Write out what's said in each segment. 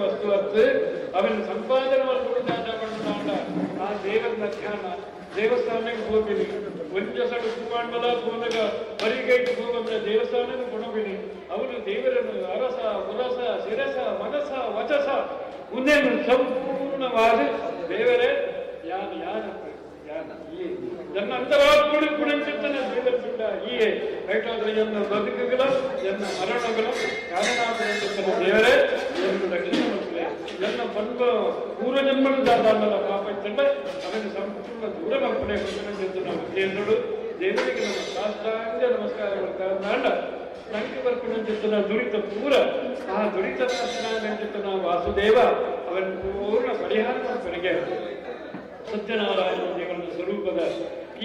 ವಸ್ತು ಅತ್ತು ಅವನ ಸಂಪಾದನೆ ಮಲ್ಪುಂಡಾಂಡ ಪಂಡುನಾಂಡ ಆ ದೇವರ ಧ್ಯಾನ ದೇವಸ್ಥಾನಕ್ಕೆ ಹೋಗಿನಿ ಒಂಜ ಸಡು ಪೂವಾಂಡಲ ಪೂನಗ ಬರಿಗೈಟ್ ಹೋಗಂದ್ರೆ ದೇವಸ್ಥಾನಕ್ಕೆ ಕೊಣಬಿನಿ ಅವನು ದೇವರನ್ನು ಅರಸ ಉರಸ ಶಿರಸ ಮನಸ ವಚಸ ಉನ್ನೇನು ಸಂಪೂರ್ಣವಾದ ದೇವರೇ ಯಾನು ಯಾನು ಯಾನು ಈ ಎನ್ನ ಅಂತರಾತ್ಮಡು ಕುಣಂಚಿತ್ತನ ದೇವರ ಪಿಂಡ ಈ ಐಟಾದ್ರೆ ಎನ್ನ ಬದುಕುಗಳ ಎನ್ನ ಮರಣಗಳ ಕಾರಣಾಪುರಂಚಿತ್ತನ ದೇವರೇ ಎಂದು ರಕ್ಷಣೆ ಮಕ್ಕಳೇ ಎನ್ನ ಪಂಪ ಪೂರ್ವಜನ್ಮದ ದಾದಾಂಡಲ ಪಾಪ ಇತ್ತಂಡ ಅದನ್ನು ಸಂಪೂರ್ಣ ದೂರ ಮಕ್ಕಳೇ ಕುಣಂಚಿತ್ತನ ಉದ್ದೇಶಗಳು ದೇವರಿಗೆ ನಮ್ಮ ಸಾಷ್ಟಾಂಗ ನಮಸ್ಕಾರ ಕಾರಣ ನಂಗೆ ಬರ್ಪುಣಂಚಿತ್ತನ ದುರಿತ ಪೂರ ಆ ದುರಿತ ನಾಶನ ವಾಸುದೇವ ಅವನ ಪೂರ್ಣ ಪರಿಹಾರ ಮಾಡ್ತಾನೆ. ಸತ್ಯನಾರಾಯಣ ದೇವರ ಸ್ವರೂಪದ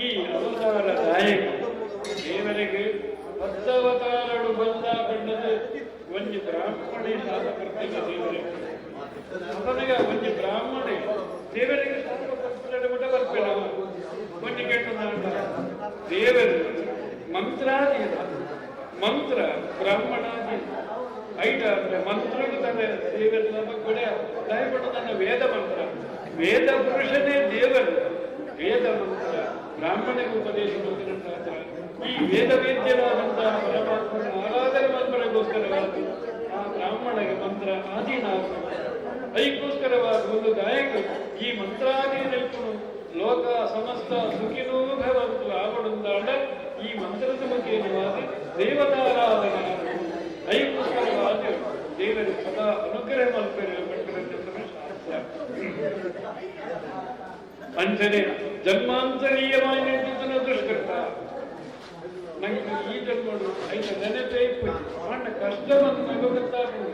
ಈ ಅವತಾರ ನಾಯಕ ದೇವರಿಗೆ ಹತ್ತವತಾರಡು ಬಂದ ಬಣ್ಣದ ಒಂಜಿ ಬ್ರಾಹ್ಮಣಿ ಶಾಪ ಕರ್ತಿಲ್ಲ ದೇವರಿಗೆ. ಅವನಿಗೆ ಒಂಜಿ ಬ್ರಾಹ್ಮಣಿ ದೇವರಿಗೆ ಶಾಪ ಕರ್ತಿಲ್ಲ ಮಟ್ಟ ಬರ್ಪಿಲ್ಲ. ಒಂಜಿ ಕೆಟ್ಟ ದೇವರು ಮಂತ್ರಾಧೀನ, ಮಂತ್ರ ಬ್ರಾಹ್ಮಣಾಧೀನ ಐಟ ಅಂದ್ರೆ ಮಂತ್ರಗಳು ತನ್ನ ದೇವರು ನಮ್ಮ ಕೊಡೆ ದಯಪಟ್ಟು ನನ್ನ ವೇದ ಮಂತ್ರ, ವೇದ ಪುರುಷನೇ ದೇವರು. ವೇದ ಮಂತ್ರ ಬ್ರಾಹ್ಮಣಿಗೆ ಉಪದೇಶ ಮಾಡಿದಂತಹ ಈ ವೇದ ವೇದ್ಯನಾದಂತಹ ಪರಮಾತ್ಮನ ಆರಾಧನೆ ಮಂತ್ರಗೋಸ್ಕರವಾದ ಆ ಬ್ರಾಹ್ಮಣಗೆ ಮಂತ್ರ ಆಧೀನ ಆಗ್ತದೆ. ಐಕ್ಕೋಸ್ಕರವಾದ ಒಂದು ಗಾಯಕ ಈ ಮಂತ್ರಾಧೀನ ಇಪ್ಪುನು ಲೋಕ ಸಮಸ್ತ ಸುಖಿನೋ ಭವಂತು ಆವಡುಂದಾಂಡ ಈ ಮಂತ್ರದ ಮುಖೇನವಾದ ದೇವತಾರಾಧನೆ ಐಕೋಸ್ಕರವಾದ ದೇವರು ಸದಾ ಅನುಗ್ರಹ ಮಲ್ಪೆರು ಪನ್ಪಿನಂಚಿತ್ತಿನ ಶಾಸ್ತ್ರ. ಅಂಚನೆ ಜನ್ಮಾಂತರೀಯವಾಯಿನಂಚಿತ್ತಿನ ದುಷ್ಕೃತ. ನಂಗೆ ಈ ಜನ್ಮಡು ಐತ ನೆನಪೇ ಇಪ್ಪುಜಿ. ಆಂಡ ಕಷ್ಟ ಬಂದಾಗ ಗೊತ್ತಾಪುಂಡು.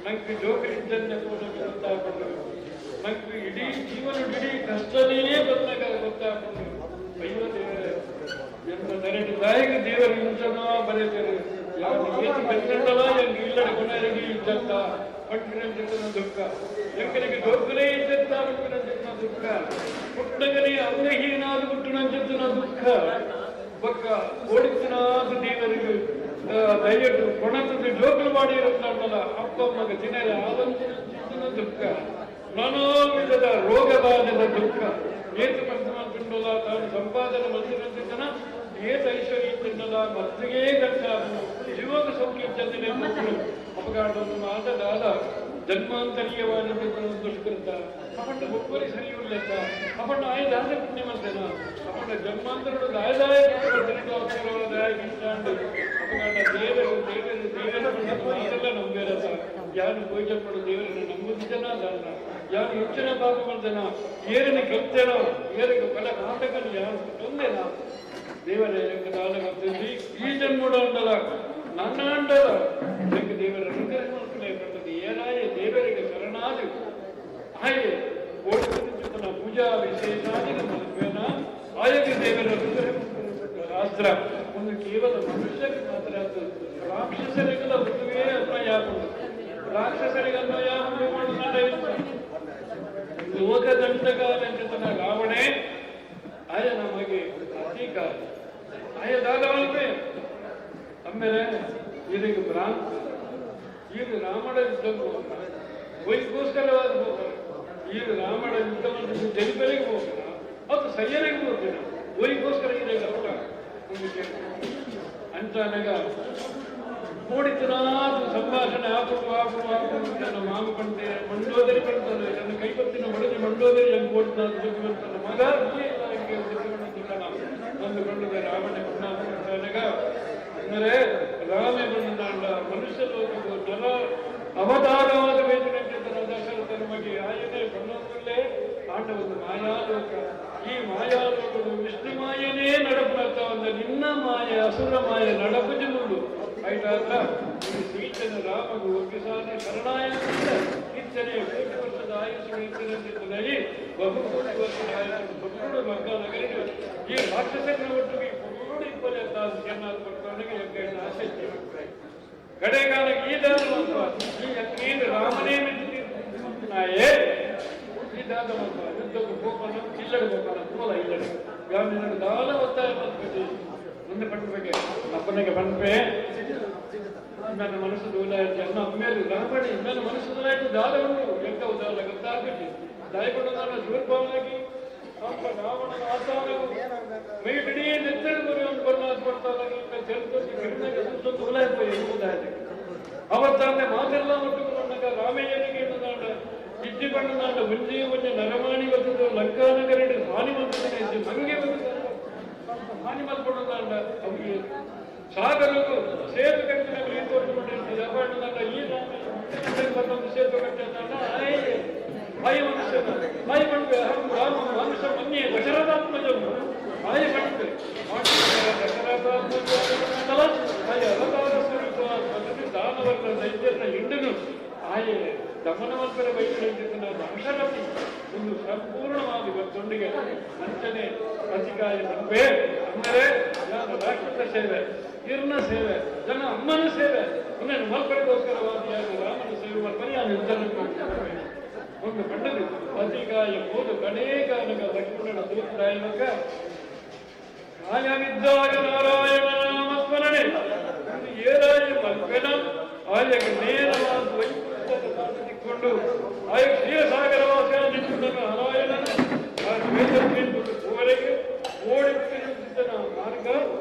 ನಂಗೆ ಜೋಕುಲು ಪೋನಗ ಗೊತ್ತಾಪುಂಡು. ನಂಗೆ ಇಡೀ ಜೀವನ ಇಡೀ ಕಷ್ಟನೇ ಬಂದಾಗ ಗೊತ್ತಾಪುಂಡು. ಅಯ್ಯೋ ದೇವರೇ, ಎಂತ ನೆರಟು ದಾಯಿಗೆ ದೇವರು ಇಂಚನೋ ಬರೆತಾರೆ. ಯಾವ ಏತು ಬೆನ್ನಂಡಲ ಎಂಕ್ ಇಲ್ಲಡೆ ಕೊನೆಗೆ ಇಜ್ಜತ್ತ ಪನ್ಪಿನಂಚಿತ್ತಿನ ದುಃಖ. ಎಂಕಲಿಗೆ ಜೋಕುಲೇ ಇಜ್ಜತ್ತ ಪನ್ಪಿನಂಚಿತ್ತಿನ ದುಃಖ. ಪುಟ್ಟಗನೇ ಅಂಗಹೀನಾದ ಪುಟ್ಟುನಂಚಿತ್ತಿನ ದುಃಖ. ಬೊಕ್ಕ ಓಡಿತ್ತಿನಾದ ದೇವರಿಗೆ ದಯವಿಟ್ಟು ಕೊಣತದ ಜೋಕುಲು ಮಾಡಿ ಇರುತ್ತಲ್ಲ, ಅಪ್ಪ ಅಮ್ಮಗ ತಿನ್ನರೆ ಆವಂತಿನ ದುಃಖ. ನಾನಾ ವಿಧದ ರೋಗ ಬಾಧದ ದುಃಖ. ಏತು ಮಂತುಂಡಲ, ತಾನು ಸಂಪಾದನೆ ಮಂತಿನಂತಿದ್ದನ ಏತ ಐಶ್ವರ್ಯ ತಿನ್ನಲ, ಮತ್ತಿಗೆ ಖರ್ಚಾಪುಂಡು, ಜೀವಕ ಸೌಖ್ಯ ಚಂದನೆ. ಅಪಘಾತವನ್ನು ಮಾತದಾದ ಜನ್ಮಾಂತರೀಯವಾದ ದುಷ್ಕೃತ. ಅಪಂಡ ಒಬ್ಬರಿ ಸರಿಯುಲ್ಲತ್ತ, ಅಪಂಡ ಆಯ್ದಾದ ಪುಣ್ಯವಂತನ, ಅಪಂಡ ಜನ್ಮಾಂತರಡು ದಾಯದಾಯ ದಾಯ. ಅಪಗಂಡ ದೇವರು ದೇವರು ದೇವರು ಇದೆಲ್ಲ ನಂಬೇರತ್ತ. ಯಾರು ಪೂಜೆ ಮಾಡು ದೇವರನ್ನು ನಂಬುದು ಜನ ಅಲ್ಲ. ಯಾರು ಹೆಚ್ಚಿನ ಪಾಪ ಮಾಡ್ತಾನ, ಏರನ ಕೆತ್ತೇನೋ, ಏರಿಗೆ ಬಲ ಕಾಟಕನು ಯಾರು ತೊಂದೇನ, ದೇವರೇ ದಾನ ಮಾಡ್ತಿದ್ವಿ. ಈ ಜನ್ಮಡ ಉಂಡಲ ನನ್ನ ಅಂಡಲ ಎಂಕ್ ದೇವರ ಅನುಗ್ರಹ ಮಲ್ಪುಲೆ ಪಂಡದು. ಏನಾಯ ದೇವರಿಗೆ ಶರಣಾದಿ ಆಯೆ ಓಡಿನ ಪೂಜಾ ವಿಶೇಷಾದಿ ಮಲ್ಪೇನ, ಆಯಗೆ ದೇವರ ಅನುಗ್ರಹ ಮಲ್ಪುಲೆ. ಶಾಸ್ತ್ರ ಒಂದು ಕೇವಲ ಮನುಷ್ಯಕ್ಕೆ ಮಾತ್ರ ಅದು, ರಾಕ್ಷಸರಿಗೆಲ್ಲ ಹುಟ್ಟುವೇ ಅನ್ವಯ ಆಪುಂಡು. ರಾಕ್ಷಸರಿಗೆ ಅನ್ವಯ ಆಪುಂಡು. ಲೋಕದಂಡಕಾದಂಚಿತನ ರಾವಣೆ ಆಯ ನಮಗೆ ಅತೀಕ ಆಯ ದಾದ ಮಲ್ಪೆ. ಆಮೇಲೆ ಇದಕ್ಕೆ ಭ್ರಾಂತಿ. ಈಗ ರಾಮಣ ಯುದ್ಧ ಒಯ್ಗೋಸ್ಕರವಾದ ಹೋಗ್ತಾರೆ. ಈಗ ರಾಮಣ ಯುದ್ಧ ಮಾಡಿದ ಜನಿಪರಿಗೆ ಹೋಗೋಣ, ಅದು ಸಯ್ಯರಿಗೆ ಹೋಗ್ತೇನೆ, ಒಯ್ಗೋಸ್ಕರ ಇದೆ ಅರ್ಥ ಅಂತಾನಾಗ ಕೂಡಿತನಾದ ಸಂಭಾಷಣೆ ಆಪುಡು ಆಪುಡು ಆಪುಡು. ನನ್ನ ಮಾಮ ಪಂಡೆ ಮಂಡೋದರಿ ಪಂಡನು, ನನ್ನ ಕೈಪತ್ತಿನ ಒಡನೆ ಮಂಡೋದರಿ ಹೆಂಗ್ ಓಡ್ತಾನ ಬುದ್ಧಿವಂತನ ಮಗ ಒಂದು ಕಂಡು ರಾವಣ ಬಣ್ಣ. ಅಂದರೆ ರಾಮೆ ಬಂದ ಮನುಷ್ಯ ಲೋಕವು ನರ ಅವತಾರವಾದ ವೇದನೆ ದಶರಥನ ಮಗೆ ಆಯನೇ ಬಣ್ಣದಲ್ಲೇ ಆಂಡ ಒಂದು ಮಾಯಾಲೋಕ. ಈ ಮಾಯಾಲೋಕದ ವಿಷ್ಣು ಮಾಯನೇ ನಡಪುನತ್ತ ಒಂದು ನಿನ್ನ ಮಾಯ ಅಸುರ ಮಾಯ ನಡಪುಜಿ ಮುಳ್ಳು ಐಟಾದ್ರ ಈ ಸೀತನ ರಾಮಗು ಒಗ್ಗಿಸಾದ ಶರಣಾಯ ಇತ್ತನೆ ಕೋಟಿ ವರ್ಷದ ಆಯುಷು ಇತ್ತನೆ, ಬಹು ಕೋಟಿ ವರ್ಷದ ಆಯುಷು ಪುರುಡು ಮಗ್ಗ ನಗರಿಗೆ ಈ ರಾಕ್ಷಸನ ಒಟ್ಟಿಗೆ ಪುರುಡು ಇಪ್ಪಲೆ ಅಂತ ಕೊಡ್ತಾನಿಗೆ ಎಂಕೈನ ಆಸೆ. ಕಡೆಗಾಲಕ್ಕೆ ಈ ದಾದ ಈ ನೀನು ರಾಮನೇ ನಾಯೇ ಈ ದಾದ ಯುದ್ಧಕ್ಕೆ ಹೋಗೋಣ, ಇಲ್ಲಡೆ ಹೋಗೋಣ, ತೋಲ ಇಲ್ಲಡೆ ಯಾವ ನಿನ್ನ ದಾಲ ಒತ್ತಾಯ ಮಲ್ಪದಿ ಮುಂದೆ ಪಂಪೆಗೆ ಅಪ್ಪನಿಗೆ ಪಂಪೆ. ನನ್ನ ಮನಸ್ಸು ದೂಲಾಯ್ತು ಅನ್ನ ಅಮ್ಮೇಲೆ ರಾಮಣಿ ನನ್ನ ಮನಸ್ಸು ದೂಲಾಯ್ತು. ದಾದ ಉಂಟು ಎಂತ ಉದಾಲ ಗೊತ್ತಾಗ್ಬಿಟ್ಟು ದಾಯಕೊಂಡು ನಾನು ದೂರ್ಭಾವನಾಗಿ ಅಪ್ಪ ರಾವಣನ ಆತಾನವು ಮೈಟಿಡೀ ನೆತ್ತರು ಬರಿ ಒಂದು ಬಣ್ಣ ಕೊಡ್ತಾನೆ ಚೆಲ್ತು ಗಿಡನಾಗ ಸುತ್ತ ದೂಲಾಯ್ತು ಎಂಬುದಾಯ್ತು. ಅವತ್ತಾನೆ ಮಾತೆಲ್ಲ ಒಟ್ಟುಕೊಂಡಾಗ ರಾಮಯ್ಯನಿಗೆ ಎನ್ನುದಾಂಡ ಇಜ್ಜಿ ಬಣ್ಣದಾಂಡ ಒಂಜಿ ಒಂಜಿ ನರಮಾಣಿ ಬರ್ತದೆ, ಲಂಕಾನಗರಡು ಹಾನಿ ಬಂತದೆ, ಮಂಗೆ ಬರ್ತದೆ, ಹಾನಿ ಮಲ್ಪಡುದಾಂಡ ಅವಿಗೆ ಸಾಗರಗು ಸೇತು ಕಟ್ಟಿನ ಬಣ್ಣದಾಂಡ ಈ ಬಂದೊಂದು ಸೇತು ಕಟ್ಟಿದ ಆಯ್ ಆಯ್ ಮನುಷ್ಯನ ಆಯ್ ಬಂಡೆ ಅಹಂ ರಾಮ ಮನುಷ್ಯ ಮನ್ಯೆ ದಶರಥಾತ್ಮಜನು ಆಯ್ ಬಂಡೆ ದಶರಥಾತ್ಮಜ ಆಯ್ ಅವತಾರ ಸ್ವರೂಪ ದಾನವರ್ಣ ದೈತ್ಯನ ಹಿಂಡನು ಆಯೆ ದಮನವಲ್ಪರ ಬೈಕಳಿದ್ದ ವಂಶರತಿ ಒಂದು ಸಂಪೂರ್ಣವಾಗಿ ಗೊತ್ತೊಂಡಿಗೆ ಅಂಚನೆ ಅಧಿಕಾಯ ನಂಬೆ. ಅಂದರೆ ನಾನು ರಾಕ್ಷಸ ಸೇವೆ, ಇರ್ನ ಸೇವೆ, ಜನ ಅಮ್ಮನ ಸೇವೆ ಇನ್ನೇನು ಮಲ್ಪರಿಗೋಸ್ಕರವಾಗಿ ಯಾರು ರಾಮನ ಸೇವೆ ಮಲ್ಪರಿ ನಾನು ಯುದ್ಧ ಒಂದು ಕಂಡದು ಅತಿಕಾಯ ಹೋದು ಕಡೇಕಾಲಕ ಲಕ್ಷ್ಮಣನ ದೂತಾಯುವಾಗ ಕಾಯವಿದ್ದಾಗ ನಾರಾಯಣ ನಾಮಸ್ಮರಣೆ ಏರಾಯ ಮಲ್ಪೆನ ಆಯಗ ನೇರವಾದ ವೈಕುಂಠದ ತಾಟದಿಕ್ಕೊಂಡು ಆಯ ಕ್ಷೀರಸಾಗರ ವಾಸಿಯಾಗಿದ್ದ ನಾರಾಯಣನ ವೇದವರೆಗೆ ಓಡಿತ್ತಿನ ಮಾರ್ಗ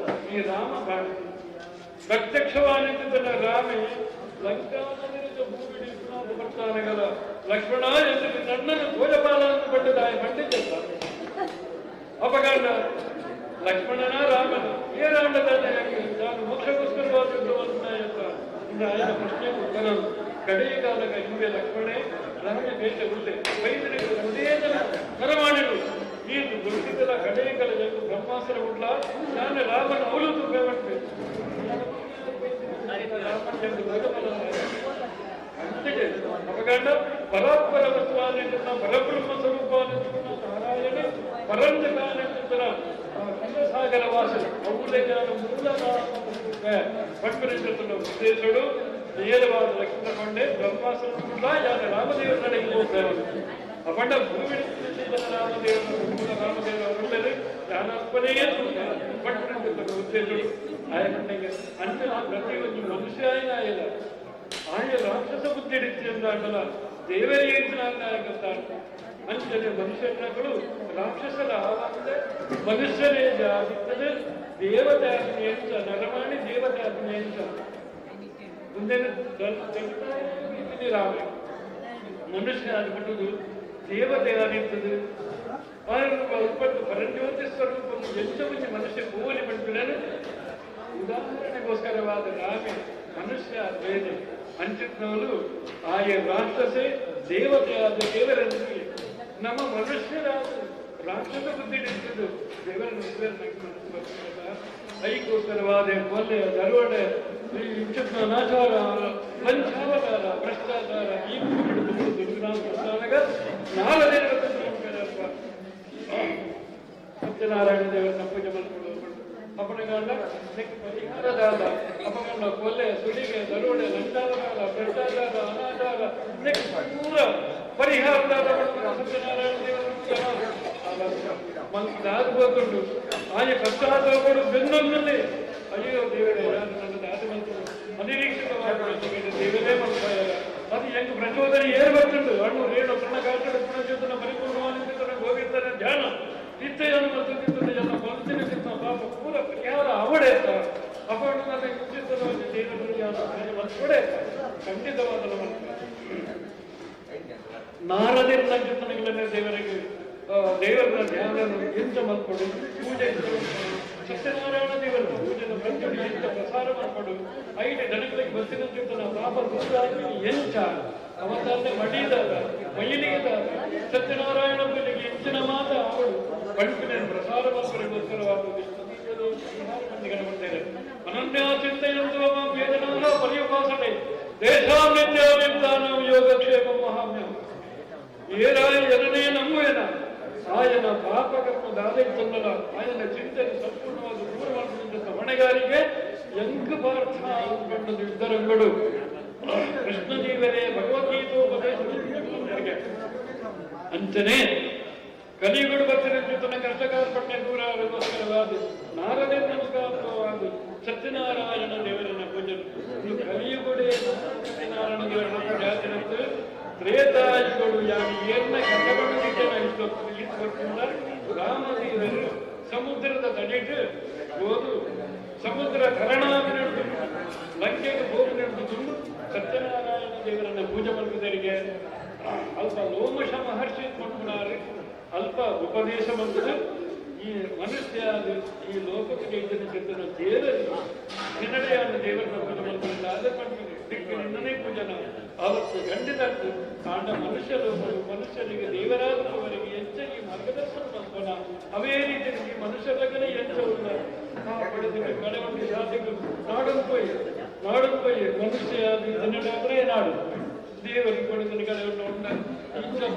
ಈ ರಾಮ ಭಾರತಿ ಪ್ರತ್ಯಕ್ಷವಾಗಿದ್ದ ರಾಮೆ ಲಂಕಾನಗರದ ಭೂಮಿಡಿ ಬರ್ತಾನೆಗಲ ಲಕ್ಷ್ಮಣ ಎಂದು ನನ್ನನ್ನು ತೋಜಪಾಲ ಅಂತ ಪಟ್ಟದಾಯ ಪಂಡಿತ ಅಪಗಂಡ ಲಕ್ಷ್ಮಣನ ರಾಮನ ಏನಾಂಡ ನಾನು. ಮೋಕ್ಷಕ್ಕೋಸ್ಕರವಾದ ಯುದ್ಧವಂತಾಯತ್ತ ಇಂದ ಆಯನ ಪ್ರಶ್ನೆ ಉತ್ತರ ಕಡೆಗಾಲಗ ಹಿಂದೆ ಲಕ್ಷ್ಮಣೆ ರಾಮ ದೇಶ ಉಳ್ಳೆ ವೈದ್ಯರಿಗೆ ಒಂದೇ ಜನ ಕರಮಾಡಿರು ನೀನು ದುರ್ಗಿದ್ದಲ ಕಡೆಗಾಲ ಎಂದು ಬ್ರಹ್ಮಾಸ್ತ್ರ ಉಡ್ಲ ನಾನು ರಾಮನ ಅವಳು ತುಪ್ಪೆ ಅಂತೆಯೇ ಅಪಗಂಡ ಪರಾತ್ಪರ ವಸ್ತುವಾನಿಂದ ಪರಬ್ರಹ್ಮ ಸ್ವರೂಪಾನಿಂದ ನಾರಾಯಣ ಪರಂಜಕಾನಿಂದ ಸಾಗರ ವಾಸ ಅವುಲೇ ಜ್ಞಾನ ಮೂಲ ಪಟ್ಪರಿಷತ್ತನ್ನು ಉದ್ದೇಶಡು ನೇರವಾದ ಲಕ್ಷ್ಮಣ ಕೊಂಡೆ ಬ್ರಹ್ಮಾಸ್ತ್ರ ಕೂಡ ಯಾನ ರಾಮದೇವರ ನಡೆಗೆ ಹೋಗ್ತಾರೆ. ಅಪಂಡ ಭೂಮಿ ರಾಮದೇವರ ಮೂಲ ರಾಮದೇವರ ಉಳ್ಳರೆ ಜ್ಞಾನಾತ್ಮನೆಯೇ ಪಟ್ಪರಿಷತ್ತನ್ನು ಉದ್ದೇಶಡು ಆಯಕಂಡೆಗೆ ಅಂಚಿನ ಪ್ರತಿಯೊಂದು ಮನುಷ್ಯ ಆಯಲ್ಲ ಆಯ ರಾಕ್ಷಸ ಬುದ್ಧಿ ಎಂದಾಗಲ್ಲ ದೇವರಿಗೆ ಆಗುತ್ತಾರೆ. ಅಂಚನೆ ಮನುಷ್ಯನಗಳು ರಾಕ್ಷಸರ ಆವಾಗದೆ ಮನುಷ್ಯನೇ ಜಾತಿತ್ತದೆ ದೇವತೆ ಅಂತ ನರಮಾಣಿ ದೇವತೆ ಅಂತ ಮುಂದೆ ರಾಮ ಮನುಷ್ಯ ಆದ್ಬಿಟ್ಟು ದೇವತೆ ಆಗಿರ್ತದೆ. ಉತ್ಪತ್ತು ಪರಂಜ್ಯೋತಿ ಸ್ವರೂಪ ಎಂತ ಮುಂಚೆ ಮನುಷ್ಯ ಪೂವಲಿ ಪಡ್ಪಿಡನು ಉದಾಹರಣೆಗೋಸ್ಕರವಾದ ರಾಮೆ ಮನುಷ್ಯ ಬೇರೆ ಅಂಚಿನವನು ಆಯ ರಾಕ್ಷಸೆ ದೇವತೆಯಾದ ದೇವರನ್ನು ನಮ್ಮ ಮನುಷ್ಯರಾದ ರಾಕ್ಷಸ ಬುದ್ಧಿ ಇರ್ತದೆ ದೇವರನ್ನು ಮನಸ್ಸು ಬರ್ತದಲ್ಲ. ಐಕೋಸ್ಕರವಾದ ಕೊಲೆ ದರೋಡೆ ಇಂಚಿನ ಅನಾಚಾರ ವಂಚಾವತಾರ ಭ್ರಷ್ಟಾಚಾರ ಈ ಭೂಮಿಡು ದುರ್ಗುಣಾಗ ನಾರದೇವರ ಸತ್ಯನಾರಾಯಣ ದೇವರನ್ನ ಪೂಜೆ ಮಾಡ್ಕೊಂಡು ಅಪನಗಂಡ ಪರಿಹಾರದಾದ ಅಪಗಂಡ ಕೊಲೆ ಸುಲಿಗೆ ದರೋಡೆ ಲಂಚಾವತಾರ ಭ್ರಷ್ಟಾಚಾರ ಅನಾಚಾರ ಪೂರ ಪರಿಹಾರದಾದ ಸತ್ಯನಾರಾಯಣ ದೇವರ ಮನ್ಸಾದ ಆಯ ಪಶ್ಚಾತ್ತಾಪಡು ಬೆನ್ನೊಂದಲ್ಲಿ ಅಯ್ಯೋ ದೇವರೇ ನಾನು ನನ್ನ ದಾದ ಮಂತು ಅನಿರೀಕ್ಷಿತವಾದ ದೇವರೇ ಮನ್ಸಾಯ ಅದು ಹೆಂಗ್ ಪ್ರಚೋದನೆ ಏರ್ ಬರ್ತುಂಡು ಹಣ್ಣು ರೇಣು ಕಣ್ಣ ಕಾಟಡು ಪುಣಚೇತನ ಪರಿಪೂರ್ಣವಾದ ಗೋವಿಂದನ ಧ್ಯಾನ ನಿತ್ಯಯನ್ನು ಮತ್ತು ಜನ ಮನಸ್ಸಿನ ಚಿತ್ತ ಪಾಪ ಪೂರ ಪರಿಹಾರ ಅವಡೆ ಅಪಡು ನನ್ನ ಇಂಚಿತವಾಗಿ ದೇವರ ಧ್ಯಾನ ಮನ್ಸೋಡೆ ಖಂಡಿತವಾದ ನಾರದಿರ್ನ ಚಿಂತನೆಗಳನ್ನೇ ದೇವರಿಗೆ ದೇವರ ಧ್ಯಾನ ಎಂತ ಮಲ್ಪಡು ಪೂಜೆ ಸತ್ಯನಾರಾಯಣ ದೇವರ ಪೂಜೆನ ಪ್ರತಿಯೊಂದು ಎಂತ ಪ್ರಸಾರ ಮಾಡ್ಕೊಡು ಐದು ಜನಗಳಿಗೆ ಬಸ್ಸಿನ ಚಿಂತನ ಪಾಪ ದೂರ ಎಂಚ ಅವತನ್ನೇ ಮಡಿದಾಗ ಮೈಲಿಗೆದಾಗ ಸತ್ಯನಾರಾಯಣ ಪೂಜೆಗೆ ಹೆಚ್ಚಿನ ಮಾತ ಅವಳು ಪಂಪಿನ ಪ್ರಸಾರ ಮಾಡ್ಕೊಳಿಗೋಸ್ಕರವಾಗುವುದು ಅನನ್ಯ ಚಿಂತೆಯಂತು ವೇದನಾ ಪರ್ಯುಪಾಸನೆ ದೇಶಾಂ ನಿತ್ಯಾನಿತ್ಯಾನಾಂ ಯೋಗಕ್ಷೇಮ ಮಹಾಮ್ಯಂ ಏರಾಯ ಜನನೇ ನಂಬುವೆನ ಆಯನ ಪಾಪಕರ್ಮ ದಾದೆತ್ತನ್ನಲ ಆಯನ ಚಿಂತನೆ ಸಂಪೂರ್ಣವಾಗಿ ದೂರ ಮಾಡಿದಂಥ ಹೊಣೆಗಾರಿಗೆ ಎಂಕ ಪಾರ್ಥ ಅಂದ್ಕೊಂಡದ್ದು ಯುದ್ಧರಂಗಡು ಕೃಷ್ಣ ಜೀವನೇ ಭಗವದ್ಗೀತೋಪದೇಶ ಅಂಚನೆ ಕಲಿಯುಗಡು ಬರ್ತಿನ ಕಷ್ಟಕಾರ ದೂರಗೋಸ್ಕರವಾದ ನಾರದೇ ನಮಸ್ಕಾರವಾದ ಸತ್ಯನಾರಾಯಣ ದೇವರನ್ನ ಪೂಜೆ. ಇದು ಕಲಿಯುಗಡೆ ಸತ್ಯನಾರಾಯಣ ದೇವರನ್ನ ಪೂಜೆ ಆಚರಣೆ. ತ್ರೇತಾಯುಗಳು ಯಾರು ಏನ್ನ ಕಷ್ಟಪಟ್ಟಿದ್ದೇನೆ ಇಷ್ಟು ರಾಮದೇವರು ಸಮುದ್ರದ ತಡಿಟ್ಟು ಹೋದು ಸಮುದ್ರ ಕರಣಾಗಿ ನಡೆದು ಲಂಕೆಗೆ ಹೋಗಿ ನಡೆದು ಸತ್ಯನಾರಾಯಣ ದೇವರನ್ನ ಪೂಜೆ ಮಾಡಿದರಿಗೆ ಅಲ್ಪ ಲೋಮಶ ಮಹರ್ಷಿ ಕೊಂಡುನಾರು ಅಲ್ಪ ಉಪದೇಶ ಬಂದது. ಈ ಮನುಷ್ಯ ಈ ಲೋಕಕ್ಕೆ ಇದ್ದ ಚಿಂತನ ದೇವರು ನಿನ್ನಡೆಯಾದ ದೇವರನ್ನ ಪೂಜೆ ಮಾಡ್ತಾರೆ ಅದೇ ಪಡ್ತೀನಿ ದಿಕ್ಕು ನಿನ್ನನೇ ಪೂಜನ ಅವತ್ತು ಖಂಡಿತ ಕಾಂಡ ಮನುಷ್ಯ ಲೋಕರು ಮನುಷ್ಯರಿಗೆ ದೇವರಾದವರಿಗೆ ಹೆಚ್ಚಾಗಿ ಮಾರ್ಗದರ್ಶನ ಮಾಡ್ಕೋಣ. ಅವೇ ರೀತಿ ಈ ಮನುಷ್ಯ ಲಗ್ನ ಹೆಚ್ಚ ಪಡೆದ ಕಡೆ ಒಂದು ಶಾಸಕರು ನಾಡನ್ನು ಪೋಯಿ ನಾಡನ್ನು ಪೋಯಿ ಮನುಷ್ಯ ನಿನ್ನಡೆ ನಾಡು ದೇವರಿಗೆ ಕೊಡಿದ ಕಡೆ ಉಂಡ ನಾಡನ್ನು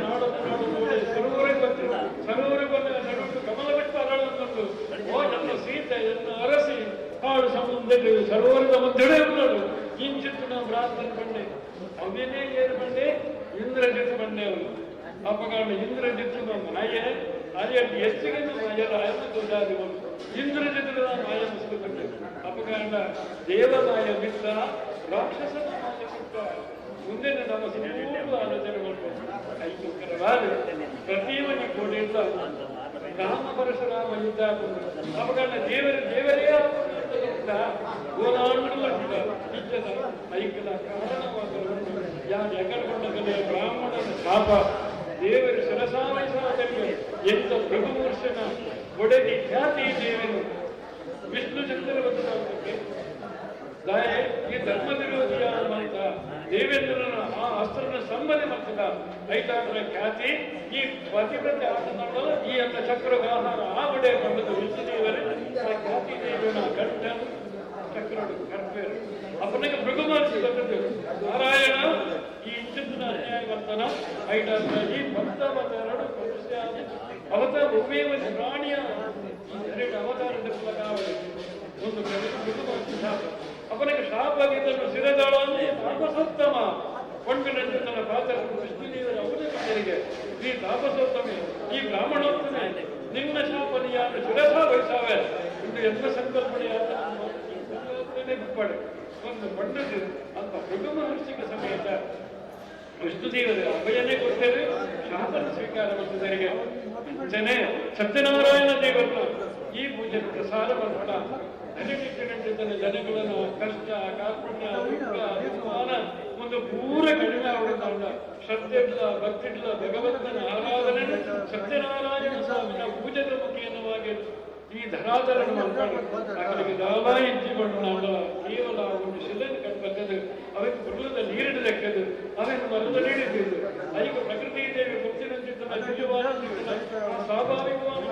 ನಾಡು ನೋಡಿ ಸರೋವರ ಬಂತು. ಸರೋವರ ಬಂದ ನಡುಟು ಕಮಲ ಬಿಟ್ಟು ಅರಳನ್ನುಂಟು. ಓ ನನ್ನ ಸೀತೆ ಎನ್ನ ಅರಸಿ ಕಾಡು ಸಮುದ್ರ ಸರೋವರದ ಮಧ್ಯೆ ಉನ್ನಡು ಇಂಚಿತ್ತು ನಾವು ಪ್ರಾರ್ಥನೆ ಬಂಡೆ ಅವೇನೇ ಏನು ಬಂಡೆ ಇಂದ್ರಜಿತ್ ಬಂಡೆ ಅವರು ಅಪಗಾಂಡ ಇಂದ್ರಜಿತ್ ಮಾಯೆ ಆಯ ಹೆಚ್ಚಿಗೆ ಮಾಯ ರಾಯನ ದೊಡ್ಡಾದಿವನು ಇಂದ್ರಜಿತ್ ಮಾಯ ಮುಸುಕುಂಟೆ ಅಪಗಾಂಡ ದೇವಮಾಯ ಮಿತ್ರ ರಾಕ್ಷಸನ ಮಾಯ ಮಿತ್ರ ಮುಂದೆ ನಮ್ಮ ಸಂಪೂರ್ಣ ಆಲೋಚನೆ ಮಾಡಬೇಕು. ಐಕ್ಕೋಸ್ಕರವಾದ ಪ್ರತಿಯೊಂದು ಕೋಟಿಯಿಂದ ರಾಮ ಪರಶುರಾಮ ಯುದ್ಧ ಅಪಗಾಂಡ ದೇವರೇ ದೇವರೇ ಗೋಲಾಂಡಲ ಇಜ್ಜದ ಐಕ್ಯದ ಕಾರಣವಾದ ಯಾರು ಎಗರ್ಕೊಂಡ ಬ್ರಾಹ್ಮಣನ ಶಾಪ ದೇವರು ಶಿರಸಾವಹಿಸಾದರಿಗೆ ಎಂತ ಭೃಗುಮೂರ್ಷನ ಒಡೆದಿ ಖ್ಯಾತಿ ದೇವನು ವಿಷ್ಣು ಚಕ್ರ ಬಂದ ದಾಯೆ ಈ ಧರ್ಮ ವಿರೋಧಿಯಾದ ಮಂತ ದೇವೇಂದ್ರನ ಆ ಅಸ್ತ್ರನ ಸಂಬಂಧ ಮಾಡ್ತದ ಐತಾಂದ್ರ ಖ್ಯಾತಿ ಈ ಪತಿವ್ರತೆ ಆತನಲ್ಲ ಈ ಅಂತ ಚಕ್ರದ ಆಹಾರ ಆ ಒಡೆ ಬಂದದ್ದು ವಿಷ್ಣುದೇವರೇ ಆ ಖ್ಯಾತಿ ದೇವನ ಕಂಠ ಚಕ್ರಡು ಕರ್ಪೇರು ಅಪ್ಪನಿಗೆ ಮೃಗು ಮಹರ್ಷಿ ಬಂದದ್ದು. ನಾರಾಯಣ ಈ ಇಂಚಿನ ಅನ್ಯಾಯ ಮಾಡ್ತಾನ ಐಟಾಂದ್ರ ಈ ಭಕ್ತ ಮನುಷ್ಯ ಅವತಾರ ಒಬ್ಬೇ ಒಂದು ಪ್ರಾಣಿಯ ಎರಡು ಅವತಾರದ ಕಾವಲಿ ಒಂದು ಮೃಗು ಮಹರ್ಷಿ ಶಾಪ ಅಪ್ಪನಿಗೆ ಶಾಪ ಆಗಿದ್ದನ್ನು ಸಿರದಾಳ ಅಂದ್ರೆ ತಾಪಸೋತ್ತಮ ಕೊಂಡ್ಬಿನಂತೆ ಪಾತ್ರ ವಿಷ್ಣುದೇವರ ಅವನೇ ಬಂದರಿಗೆ ಈ ತಾಪಸೋತ್ತಮೆ, ಈ ಬ್ರಾಹ್ಮಣೋತ್ತಮೆ, ನಿನ್ನ ಶಾಪನ ಯಾರು ಶಿರಸ ವಹಿಸಾವೆ ಇಂದು ಎಲ್ಲ ಸಂಕಲ್ಪನೆಯಾದ ಬಿಟ್ಪಾಡೆ ಒಂದು ಬಣ್ಣದ ಅಂತ ಮೃಗು ಮಹರ್ಷಿಗೆ ಸಮೇತ ವಿಷ್ಣುದೇವರು ಅಭಯನೇ ಕೊಡ್ತೇವೆ, ಶಾಪನ ಸ್ವೀಕಾರ ಮಾಡ್ತಿದ್ದಾರೆ. ಅಂಚನೆ ಸತ್ಯನಾರಾಯಣ ದೇವರನ್ನ ಈ ಪೂಜೆ ಪ್ರಸಾರ ಮಾಡ್ಬೇಡ ಜನಗಳನ್ನು ಕಷ್ಟ ಕಾರ್ಪಣ್ಯ ದುಃಖ ದುಮ್ಮಾನ ಒಂದು ಪೂರ ಕಡಿಮೆ ಆಗುತ್ತಲ್ಲ. ಶ್ರದ್ಧೆ ಇಲ್ಲ, ಭಕ್ತಿ ಇಲ್ಲ, ಭಗವಂತನ ಆರಾಧನೆ ಸತ್ಯನಾರಾಯಣ ಸ್ವಾಮಿನ ಪೂಜೆದ ಮುಖೇನವಾಗಿ ಈ ಧರಾಧರಣ ಮಾಡ್ಕೊಂಡು ಅಕಲಿಗೆ ದಾಲ ಇಜ್ಜಿಕೊಂಡು ನಾಂಡಲ ಕೇವಲ ಒಂದು ಶಿಲೆಯನ್ನು ಕಂಡು ಅವಕ್ಕೆ ಗುರುಳದ ನೀರಿಡದಕ್ಕದು ಅವೆನ್ನು ಮರದ ನೀಡಿದ್ದು ಐಕ ಪ್ರಕೃತಿ ದೇವಿ ಕೊಚ್ಚಿನಂತಿದ್ದನ ದಿವ್ಯವಾದ ಸ್ವಾಭಾವಿಕವಾದ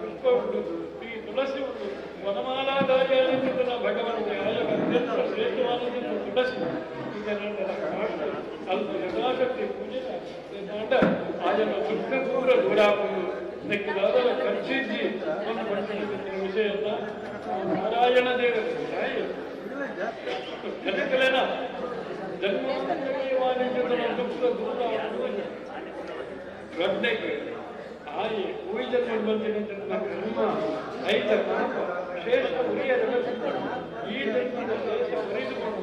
ಪುಷ್ಪ ಉಂಟು, ಈ ತುಳಸಿ ಉಂಟು, ವನಮಾಲಾಧಾರಿಯಾದಂತಿದ್ದನ ಭಗವಂತ ಆಯೋಗ ಅತ್ಯಂತ ಶ್ರೇಷ್ಠವಾದ ತುಳಸಿ ಇದನ್ನೆಲ್ಲ ಅಲ್ಪ ಯಥಾಶಕ್ತಿ ಪೂಜೆ ಮಾಡ ಆಯನ ದುಃಖ ಪೂರ ದೂರಾಪುದು ನೆಕ್ಕಿದಾದ ಖರ್ಚಿಜ್ಜಿ ಒಂದು ಪಡ್ಕೊಂಡಿದ್ದ ವಿಷಯನ್ನ ನಾರಾಯಣ ದೇವರು ತಾಯಿ ಜನಕಲೇನ ಜನ್ಮಾಂತರವಾದ ದುಃಖ ದೂರ ರಡ್ಡೆಗೆ ಆಯಿ ಪೂಜೆ ಬಂದಿನ ಕರ್ಮ ಐತ ಪಾಪ ಶೇಷ ಉರಿಯದ ಈ ಜನ್ಮದ ಶೇಷ ಉರಿದುಕೊಂಡು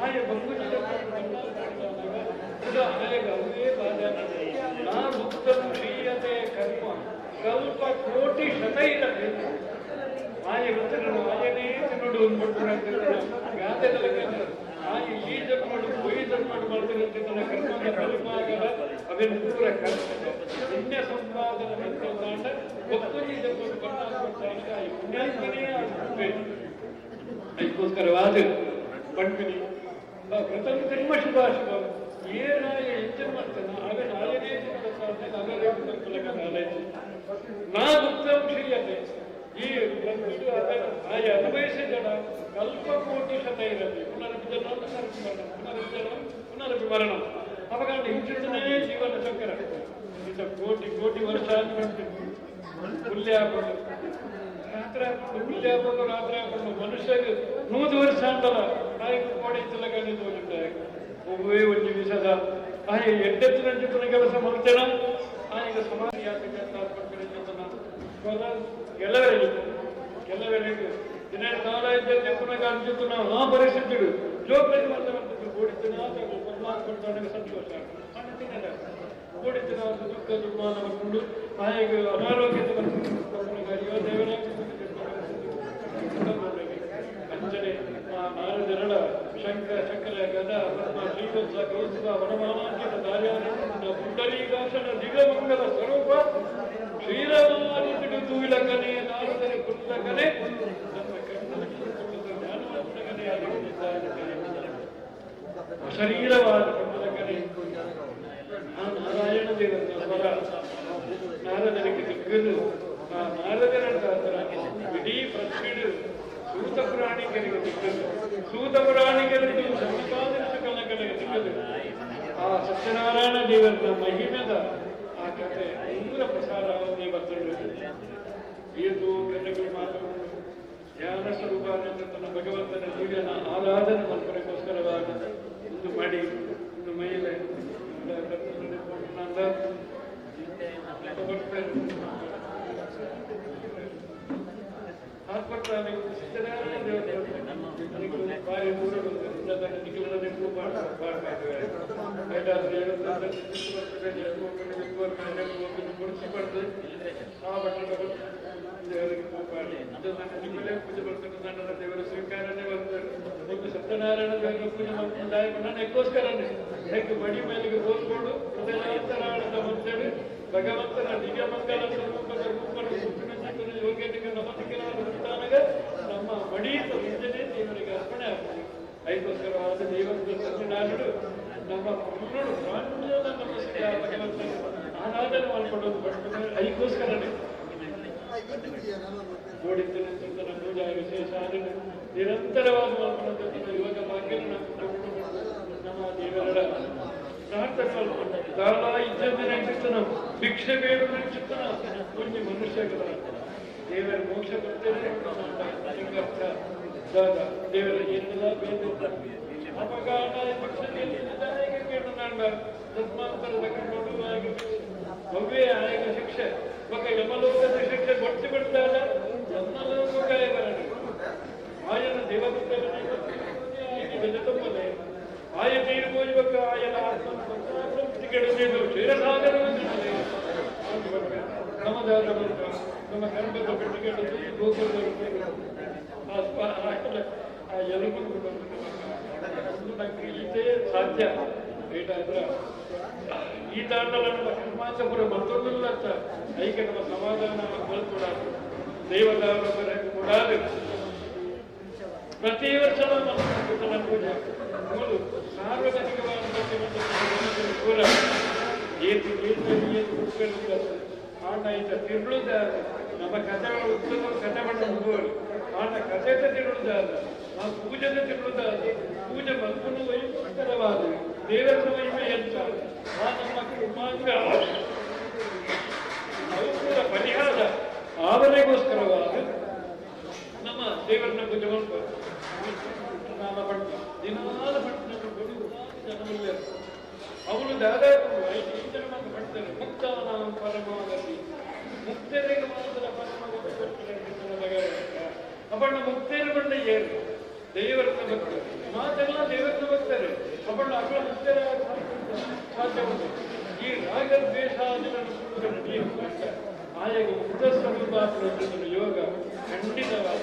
ಆಯ ಬಂಗುಜಿದ ಆಯಗ ಅವೇ ಬಾಧೆ ನಾ ಭುಕ್ತಂ ಕ್ಷೀಯತೆ ಕರ್ಮ ಕಲ್ಪ ಕೋಟಿ ಶತೈರಪಿ ಆಯ ಗೊತ್ತಿರನು ಆಯನೇ ತಿನ್ನುಡು ಅಂದ್ಬಿಟ್ಟು ಗಾದೆ ಆಯ ಈ ಜನ್ಮಡು ಪೊಯ್ ಜನ್ಮಡು ಮಾಡ್ತಿರಂತಿದ್ದನ ಕರ್ಮದ ಪರಿಪಾಕದ ಅವೆನ್ ಪೂರ ಕರ್ಮ ಪುಣ್ಯ ಸಂಪಾದನೆ ಮಂತಾಂಡ ಒಕ್ಕುಜಿ ಜನ್ಮಡು ಬಣ್ಣ ಆಯ ಪುಣ್ಯಾತ್ಮನೇ ಆಗಬೇಕು. ಅದಕ್ಕೋಸ್ಕರವಾದ ಪಣ್ಪಿನಿ ಕೃತಂ ಜನ್ಮ ಶುಭಾಶುಭ ಏನಾಯ ಎಂಚನ್ ಮಾಡ್ತಾನ ಆಗ ನಾಯನೇ ನಾ ಗುಪ್ತಂ ಕ್ಷೀಯತೆ ಈ ಆಯ ಅನುಭವಿಸಿದಡ ಕಲ್ಪ ಕೋಟಿ ಶತ ಇರಲಿ ಪುನರಪಿ ಜನ್ಮ ಪುನರಪಿ ಮರಣ ಪುನರಪಿ ಜನ್ಮ ಪುನರಪಿ ಮರಣ ಅವಾಗ ಹಿಂಚಿತನೇ ಜೀವನ ಚಕ್ರ ಇಂಥ ಕೋಟಿ ಕೋಟಿ ವರ್ಷ ಹುಲ್ಲೆ ಹಾಕೊಂಡು ರಾತ್ರಿ ಹಾಕೊಂಡು ಹುಲ್ಲೆ ಹಾಕೊಂಡು ರಾತ್ರಿ ಹಾಕೊಂಡು ಮನುಷ್ಯಗೆ 100 ವರ್ಷ ಅಂತಲ್ಲ ನಾಯಿಗೆ ಕೋಡಿ ಇತ್ತಲಗಂಡು ಒಬ್ಬವೇ ಒಂದು ವಿಷದ ಆಯೆ ಎಡ್ಡೆತ್ತಿನ ಕೆಲಸ ಮಾಡ್ತೇನೆ ಆಯಗ ಸಮಾಧಿ ಯಾಕೆ ಕೆಲವರಿಗೆ ಕೆಲವರಿಗೆ ದಿನ ನಾರಾಯಣ ಪುನಃ ಅನ್ಸುತ್ತ ಆ ಪರಿಸ್ಥಿತಿ ಜೋಗ್ಲಲ್ಲಿ ಮಾತ್ರ ಓಡಿತಿನ ಪರಮಾತ್ಮ ಸಂತೋಷ ತಿನ್ನದ ಓಡಿತಿನ ದುಃಖ ದುರ್ಮಾನ ಬರ್ಕೊಂಡು ಆಯಗ ಅನಾರೋಗ್ಯತೆ ಬರ್ಕೊಂಡು ಅಯ್ಯೋ ದೇವರೇ ಅಂಜನೆ ಆ ನಾರದರಡ ಶಂಕ ಶಂಕರ ಗದ ಪದ್ಮ ಶ್ರೀವತ್ಸ ಕೌಸ್ತುಭ ವನಮಾಲಾಂಕಿತ ದಾರ್ಯಾನಂದ ಪುಂಡರೀಕಾಶನ ದಿವ್ಯಮಂಗಲ ಸ್ವರೂಪ ಕ್ಷೀರಮಾರಿಸಿಡು ತೂವಿಲಕನೆ ನಾರದರೆ ಕುಲ್ಲಕನೆ ನಮ್ಮ ಕಣ್ಣು ಜ್ಞಾನವಂತಕನೆ ಶರೀರವಾದ ಕುಲ್ಲಕನೆ ಆ ನಾರಾಯಣ ದೇವರ ಸ್ವರ ನಾರದರಿಗೆ ದಿಕ್ಕದು ಆ ನಾರದರ ಇಡೀ ಪೃಥ್ವಿಡು ಸೂತ ಪುರಾಣಿಕರಿಗೆ ದಿಕ್ಕದು ಸೂತ ಪುರಾಣಿಕರಿಗೆ ಸೌನಕಾದರ್ಶ ದಿಕ್ಕದು ಆ ಸತ್ಯನಾರಾಯಣ ದೇವರ ಮಹಿಮೆದ ಆ ಕಥೆ ಮೂಲ ಪ್ರಸಾರ ಬರ್ತದೆ. ಇದು ಕಥೆಗಳು ಮಾತು ಧ್ಯಾನ ಸ್ವರೂಪ ತನ್ನ ಭಗವಂತನ ದಿವ್ಯನ ಆರಾಧನೆ ಮಲ್ಪನೆಗೋಸ್ಕರವಾದ ಒಂದು ಮಡಿ ಒಂದು ಮಹಿಳೆ ಸತ್ಯನಾರಾಯಣ ದೇವರ ಬಾರಿ ದೂರ ದೇವರ ಸ್ವೀಕಾರನೇ ಬರ್ತದೆ. ಒಂದು ಸತ್ಯನಾರಾಯಣ ದೇವರ ಪೂಜೆ ಮಾಡ್ಕೊಂಡು ನಾನು ಎಕ್ಕೋಸ್ಕರನೇ ಹೇಗೆ ಮಡಿ ಮೇಲಿಗೆ ಹೋಗ್ಕೊಂಡು ಹೃದಯಾಂತರಾಳದ ಅಂತೇಳಿ ಭಗವಂತನ ದಿವ್ಯಮಂಗಲ ಸ್ವರೂಪದ ರೂಪನ ಯೋಗ್ಯತೆಗೆ ನಮತಿಗೆ ತಾನಗ ಅಂಚಾದ ದೇವರ ಸತ್ಯನಾಡು ನಮ್ಮ ಪುರುಳು ಪ್ರಾಂಜಲ ಮನಸ್ಸಿಗೆ ಭಗವಂತನ ಆರಾಧನೆ ಮಾಡಿಕೊಳ್ಳೋದು ಬರ್ತದೆ. ಅದಕ್ಕೋಸ್ಕರನೇ ನೋಡಿದ್ದನಂತ ಪೂಜಾ ವಿಶೇಷ ಅದನ್ನು ನಿರಂತರವಾಗಿ ಮಾಡ್ಕೊಳ್ಳೋದು ಯೋಗ ಭಾಗ್ಯ ನಮ್ಮ ದೇವರ ಪ್ರಾರ್ಥನೆ ದಾಳ ಇಜ್ಜಂದಿನ ಚಿತ್ತನ ಭಿಕ್ಷೆ ಬೇಡ ಚಿತ್ತನ ಒಂಜಿ ಮನುಷ್ಯಗಳ ದೇವರ ಮೋಕ್ಷ ಬರ್ತೇನೆ ಅರ್ಥ ದಾದ ದೇವರ ಏನೆಲ್ಲ ಬೇಡ ಅಪಗಾಣ ಭಿಕ್ಷೆ ತತ್ಮಾಂತರದ ಕಂಡು ಭವ್ಯ ಆಯಕ ಶಿಕ್ಷೆ ఒక ಯಮಲೋಕದ ಶಿಕ್ಷೆ ಕೊಟ್ಟು ಬಿಡ್ತಾಳೆ ಯಮಲೋಕಕ್ಕೆ ಬರಲಿ ಆಯನ ದೇವದೂತರನ್ನೇ ತುಂಬದೆ ಆಯ ತೀರು ಹೋಗುವಾಗ ಆಯನ ಆತ್ಮನ ಕೆಡಬೇಕು ಕ್ಷೀರಸಾಗರವನ್ನು ನಮ್ಮದಾದ ನಮ್ಮ ಗರ್ಭದ ಪೆಟ್ಟಿಗೆ ಆ ಎಲುಬು ಈತೇ ಸಾಧ್ಯ ಏಟಾದ್ರ ಈ ತಾಂಡಲ ನಮ್ಮ ಕರ್ಮಾಂತಪುರ ಮತ್ತೊಂದಿಲ್ಲ ಅಂತ ಐಕೆ ನಮ್ಮ ಸಮಾಧಾನ ಕೂಡ ದೇವದಾನ ಕೂಡಾದು ಪ್ರತಿ ವರ್ಷ ನಮ್ಮ ಪೂಜೆ ಮೂಲು ಸಾರ್ವಜನಿಕವಾದ ಕೂಡ ಏತು ಏತು ಏತು ಆಟ ಈತ ತಿರುಳುದ ನಮ್ಮ ಕಥೆಗಳು ಉತ್ತಮ ಕಥೆಗಳನ್ನು ಹೋಗುವರು ಆಟ ಕಥೆತ ತಿರುಳುದ ಆ ಪೂಜೆದ ತಿರುಳುದ ಪೂಜೆ ಮಲ್ಪನು ವೈಮಸ್ಕರವಾದ ದೇವರ ಮಹಿಮೆ ಎಂತ ಆ ನಮ್ಮ ಕರ್ಮಾಂಗ ಅವು ಕೂಡ ಪರಿಹಾರ ಆವನೆಗೋಸ್ಕರವಾದ ನಮ್ಮ ದೇವರನ್ನ ಪೂಜೆ ಮಾಡ್ತಾರೆ. ನಾಮ ಪಟ್ಟ ದಿನಾಲ ಪಟ್ಟಣ ಜನವಿಲ್ಲ ಅವನು ದಾದಾಪು ಐದು ಜನ ಮಾತ್ರ ಪಡ್ತಾರೆ. ಮುಕ್ತಾನಾಂ ಪರಮಾಗತಿ ಮುಕ್ತರಿಗೆ ಮಾತ್ರ ಪರಮಾಗತಿ ಅಪ್ಪಣ್ಣ ಮುಕ್ತೇರು ಬಂಡ ಏರು ದೇವರನ್ನ ಭಕ್ತರು ಮಾತೆಲ್ಲ ದೇವರನ್ನ ಭಕ್ತರು ಅಪ್ಪಣ್ಣ ಅಗಳ ಮುಕ್ತರ ಸಾಧ್ಯ ಉಂಟು. ಈ ರಾಗದ್ವೇಷಾದಿಗಳನ್ನು ಆಯಾಗ ಮುಕ್ತ ಸ್ವರೂಪ ಯೋಗ ಖಂಡಿತವಾದ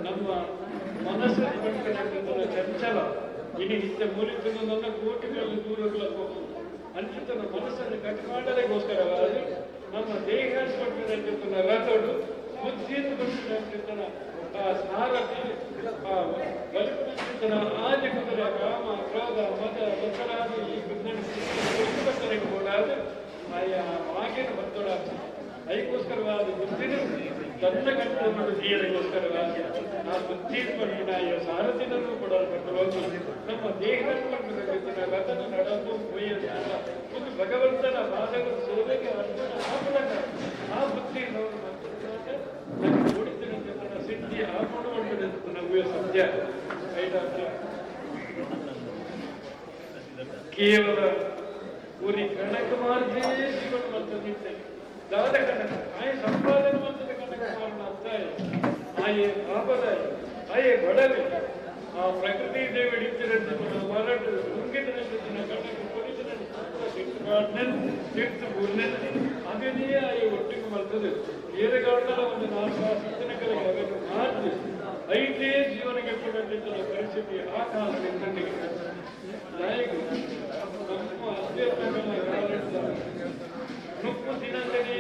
ನಮ್ಮ ಮನಸ್ಸನ್ನು ಪಡ್ಕೊಂಡ ಚಂಚಲ ಇಡೀ ನಿತ್ಯ ಮೂಲಿದ್ದನ್ನು ನನ್ನ ಕೋಟಿಗಳಲ್ಲಿ ದೂರಗಳ ಅಂಚಿತನ ಮನಸ್ಸನ್ನು ಕಟ್ ಮಾಡಲಿಕ್ಕೋಸ್ಕರವಾಗಿ ನಮ್ಮ ದೇಹ ಪಡ್ಕೊಂಡ ರಥಡು ಬುದ್ಧಿಯನ್ನು ಪಡ್ಕೊಂಡ ಆ ಸಾರಥಿ ಆ ಬಲಿಪುನ ಆದಿ ಕುದುರೆ ಕಾಮ ಕ್ರೋಧ ಮದ ಮತ್ಸರಾದಿ ಈ ಬರ್ತನೆ ಕೂಡಾದ ಆಯಾ ಮಾಗಿನ ಬರ್ತೋಡ ಅದಕ್ಕೋಸ್ಕರವಾದ ಬುದ್ಧಿನ ತನ್ನ ಕಂಟ್ರೋಲ್ ಧೀಯರಿಗೋಸ್ಕರವಾಗಿ ಆ ಬುದ್ಧಿ ಪಡ್ಕೊಂಡ ಸಾರಥಿನನ್ನು ಕೂಡ ಹೋಗಿ ನಮ್ಮ ದೇಹವನ್ನು ಪಡ್ಕೊಂಡ ರಥನ ನಡೆದು ಒಂದು ಭಗವಂತನ ಪಾದಗಳ ಸೇವೆಗೆ ಅರ್ಪಣೆ ಆಪಣಕ ಆ ಬುದ್ಧಿ ಸಿದ್ಧಿ ಆಪಣೆ ಸತ್ಯ ಕೇವಲ ಉರಿ ಕಣಕ ಮಾರ್ಗೇ ಜೀವನ ಮಂತದಿತ್ತೆ ದಾದ ಕಣಕ ಆಯ ಸಂಪಾದನೆ ಮಂತದ ಕಣಕ ಮಾರಣ ಅಂತ ಆಯೆ ಪಾಪದ ಆಯೆ ಬಡವೆ ಆ ಪ್ರಕೃತಿ ದೇವಿ ಹಿಡಿತಿರಂತೆ ಮರಟು ಉಂಗಿತನಂತೆ ಕಣಕ ಕೊಡಿತನಂತೆ ತೀರ್ಥ ಬೂರ್ನೆನ್ ಅದೇ ಆಯೆ ಒಟ್ಟಿಗೆ ಬರ್ತದೆ ಏರೆಗಾಡಲ ಒಂದು ನಾಲ್ಕು ಸತ್ತನಕಲಿಗೆ ಅವೆಲ್ಲ ಮಾತು ಐದೇ ಜೀವನಕ್ಕೆ ಕೊಟ್ಟಂತ ಪರಿಸ್ಥಿತಿ ಆ ಕಾಲದಲ್ಲಿ ನಾಯಕ ನಮ್ಮ ಅತ್ಯಂತ ನುಪ್ಪು ದಿನಂದನೇ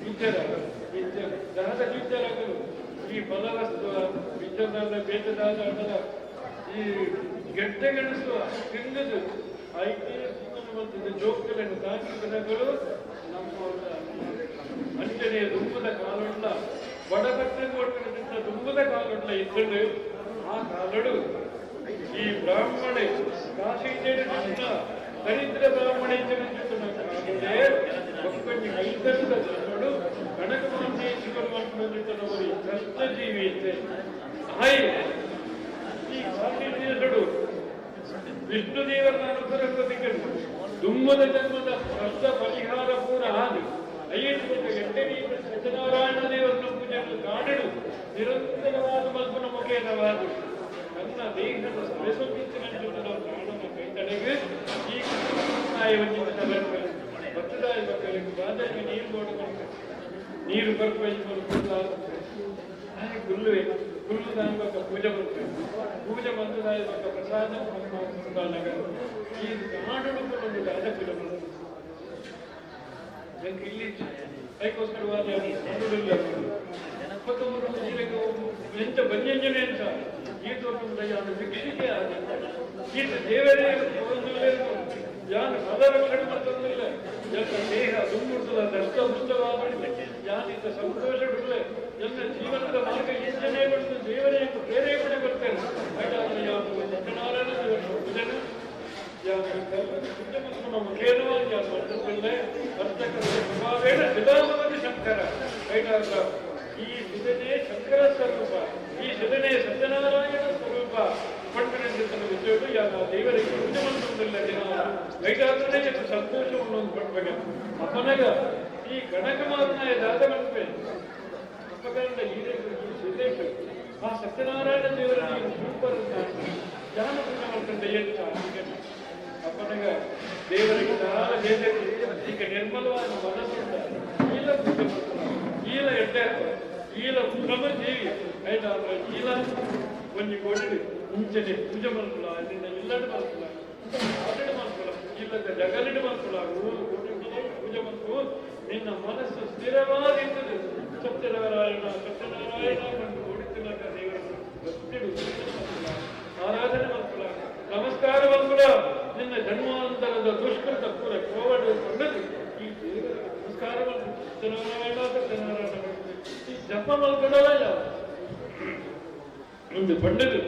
ವಿದ್ಯರ ವಿದ್ಯ ದಹದ ವಿದ್ಯರಾಗಲು ಈ ಫಲವಸ್ತು ವಿದ್ಯದಾದ ಬೇಟದಾದ ಅಣ್ಣದ ಈ ಗೆಡ್ಡೆ ಗೆಣಸುವ ತಿಂದದು ಐದೇ ಜೀವನ ಬಂದಿದೆ ಜೋಕ್ತలను ತಾಂತ್ರಿಕಗಳು ನಮ್ಮ ಅಂಜನೆಯ ದುಂಬದ ಕಾಲೊಡ್ಲ ಬಡಬಟ್ಟೆ ಕೊಟ್ಟಿದ್ದ ದುಂಬದ ಕಾಲೊಡ್ಲ ಇದ್ದಳು ಆ ಕಾಲಡು ಈ ಬ್ರಾಹ್ಮಣೆ ಕಾಶಿ ದರಿದ್ರ ಬ್ರಾಹ್ಮಣೆ ಒಕ್ಕೊಂಜಿ ಐದರದ ಜನರು ಕನಕ ಮಾಂತೇಶ್ವರ ಕಷ್ಟ ಜೀವಿ ಇತ್ತೆ ಹಾಯ್ ಈ ಕಾಶಿ ದೇಶಡು ವಿಷ್ಣು ದೇವರನ್ನ ಅನುಗ್ರಹ ದುಮ್ಮದ ಜನ್ಮದ ಕಷ್ಟ ಪರಿಹಾರ ಪೂರ ಆದು ಐದು ಎಂಟನೇ ಸತ್ಯನಾರಾಯಣ ದೇವರನ್ನ ಪೂಜೆಯನ್ನು ಕಾಡಿಡು ನಿರಂತರವಾದ ಮಲ್ಪನ ಮುಖೇನವಾದ ತನ್ನ ದೇಹದ ಸೆರೆಸೊಂದಿತ್ತಿನ ಪ್ರಾಣನ ಕೈ ತಡೆಗೆ ಈ ಭತ್ತದಾಯ ಮಕ್ಕಳಿಗೆ ಬಾಧೆಗೆ ನೀರು ಕೊಡು ನೀರು ಬರ್ಬೇಕು ಗುಲ್ಲುವೆ ಗುಲ್ಲು ದಾಯಕ ಪೂಜೆ ಬರ್ಬೇಕು ಪೂಜೆ ಬಂದು ದಾಯಕ ಪ್ರಸಾದ ಈ ಕಾಡು ಒಂದು ದಾದ ಪೂಜೆ ಬರ್ತದೆ ಇಲ್ಲಿ ಅದಕ್ಕೋಸ್ಕರವಾದ ಎಂತ ಬಂಜಂಜನೆ ಅಂತ ಈ ತೋಟದ ಯಾನು ಭಿಕ್ಷಿಕೆ ಆದ ಈತ ದೇವರೇ ಯಾನು ಫಲ ರಕ್ಷಣೆ ಮಾಡ್ತಂದಿಲ್ಲ ಎಲ್ಲ ದೇಹ ದುಂಬುಡ್ತದ ದಷ್ಟ ಪುಷ್ಟವಾದ ಯಾನಿತ ಸಂತೋಷ ಬಿಡಲೆ ಎಲ್ಲ ಜೀವನದ ಮಾರ್ಗ ಇಂಚನೆ ಬಂದು ದೇವರೇ ಪ್ರೇರೇಪಣೆ ಬರ್ತೇನೆ. ಹಾಗಾದ್ರೆ ಯಾನು ಸತ್ಯನಾರಾಯಣ ದೇವರ ಪೂಜನೆ ಯಾನು ಪೂಜೆ ಮತ್ತು ಮುಖೇನವಾಗಿ ಯಾನು ಮಾಡ್ತಿಲ್ಲ ಅರ್ಥಕರ ಪ್ರಭಾವೇಣ ಸಿದ್ಧಾಂತವತಿ ಶಂಕರ. ಐಟಾದ್ರ ಈ ಸಿದ್ಧನೇ ಶಂಕರ ಸ್ವರೂಪ, ಈ ಸಿದ್ಧನೇ ಸತ್ಯನಾರಾಯಣ ಸ್ವರೂಪ ಪಂಡಿತನ ವಿಷಯವು ಯಾನ ದೇವರಿಗೆ ಪೂಜೆ ಮಾಡ್ತಿಲ್ಲ ದಿನ ಐಟಾದ್ರೆ ಎಷ್ಟು ಸಂತೋಷವನ್ನು ಒಂದು ಪಡ್ಬೇಕು. ಅಪ್ಪನಗ ಈ ಗಣಕ ಮಾತನಾಯ ದಾದ ಮನ್ಪೆ ಅಪ್ಪಗಂಡ ಈ ಸಿದ್ದೇಶ ಆ ಸತ್ಯನಾರಾಯಣ ದೇವರನ್ನ ಸೂಪರ್ ಜಾನ ಪೂಜೆ ಮಾಡ್ಕೊಂಡ ಎಂತ ಅಪ್ಪನಗ ದೇವರಿಗೆ చాలా ಬೇಜಾರು. ಈಗ ನಿರ್ಮಲವಾದ ಮನಸ್ಸುಂಟ ಈಲ ಪೂಜೆ ಮಾಡ್ತಾನ ಈಲ ಎಡ್ಡೆ ಈಲ ಜೀವಿ ಐಟಾದ್ರೆ ಈಲ ಒಂಜಿ ಕೋಟಿ ಇಂಚನೆ ಪೂಜೆ ಮಲ್ಪುಲ ನಿನ್ನ ಇಲ್ಲಡೆ ಮಲ್ಪುಲ ಆಟಡೆ ಮಲ್ಪುಲ ಇಲ್ಲದ ಜಗಲಿಡು ಮಲ್ಪುಲ ಊರು ಕೋಟಿ ಪೂಜೆ ಮಲ್ಪು ನಿನ್ನ ಮನಸ್ಸು ಸ್ಥಿರವಾಗಿರ್ತದೆ. ಸತ್ಯನಾರಾಯಣ ಸತ್ಯನಾರಾಯಣ ಬಂದು ಓಡಿತಿಲಕ ದೇವರನ್ನು ಭಕ್ತಿಡು ಪೂಜೆ ಮಲ್ಪುಲ ಆರಾಧನೆ ಮಲ್ಪುಲ ನಮಸ್ಕಾರ ಮಲ್ಪುಲ ನಿನ್ನ ಜನ್ಮಾಂತರದ ದುಷ್ಕೃತ ಪೂರ ಕೋವಡು ಕೊಂಡದು ಈ ದೇವರಿಗೆ ನಮಸ್ಕಾರ ಮಲ್ಪು ಸತ್ಯನಾರಾಯಣ ಸತ್ಯನಾರಾಯಣ ಬಂದು ಈ ಜಪ ಮಲ್ಕೊಡಲ್ಲ ಯಾವ ಒಂದು ಬಂಡದು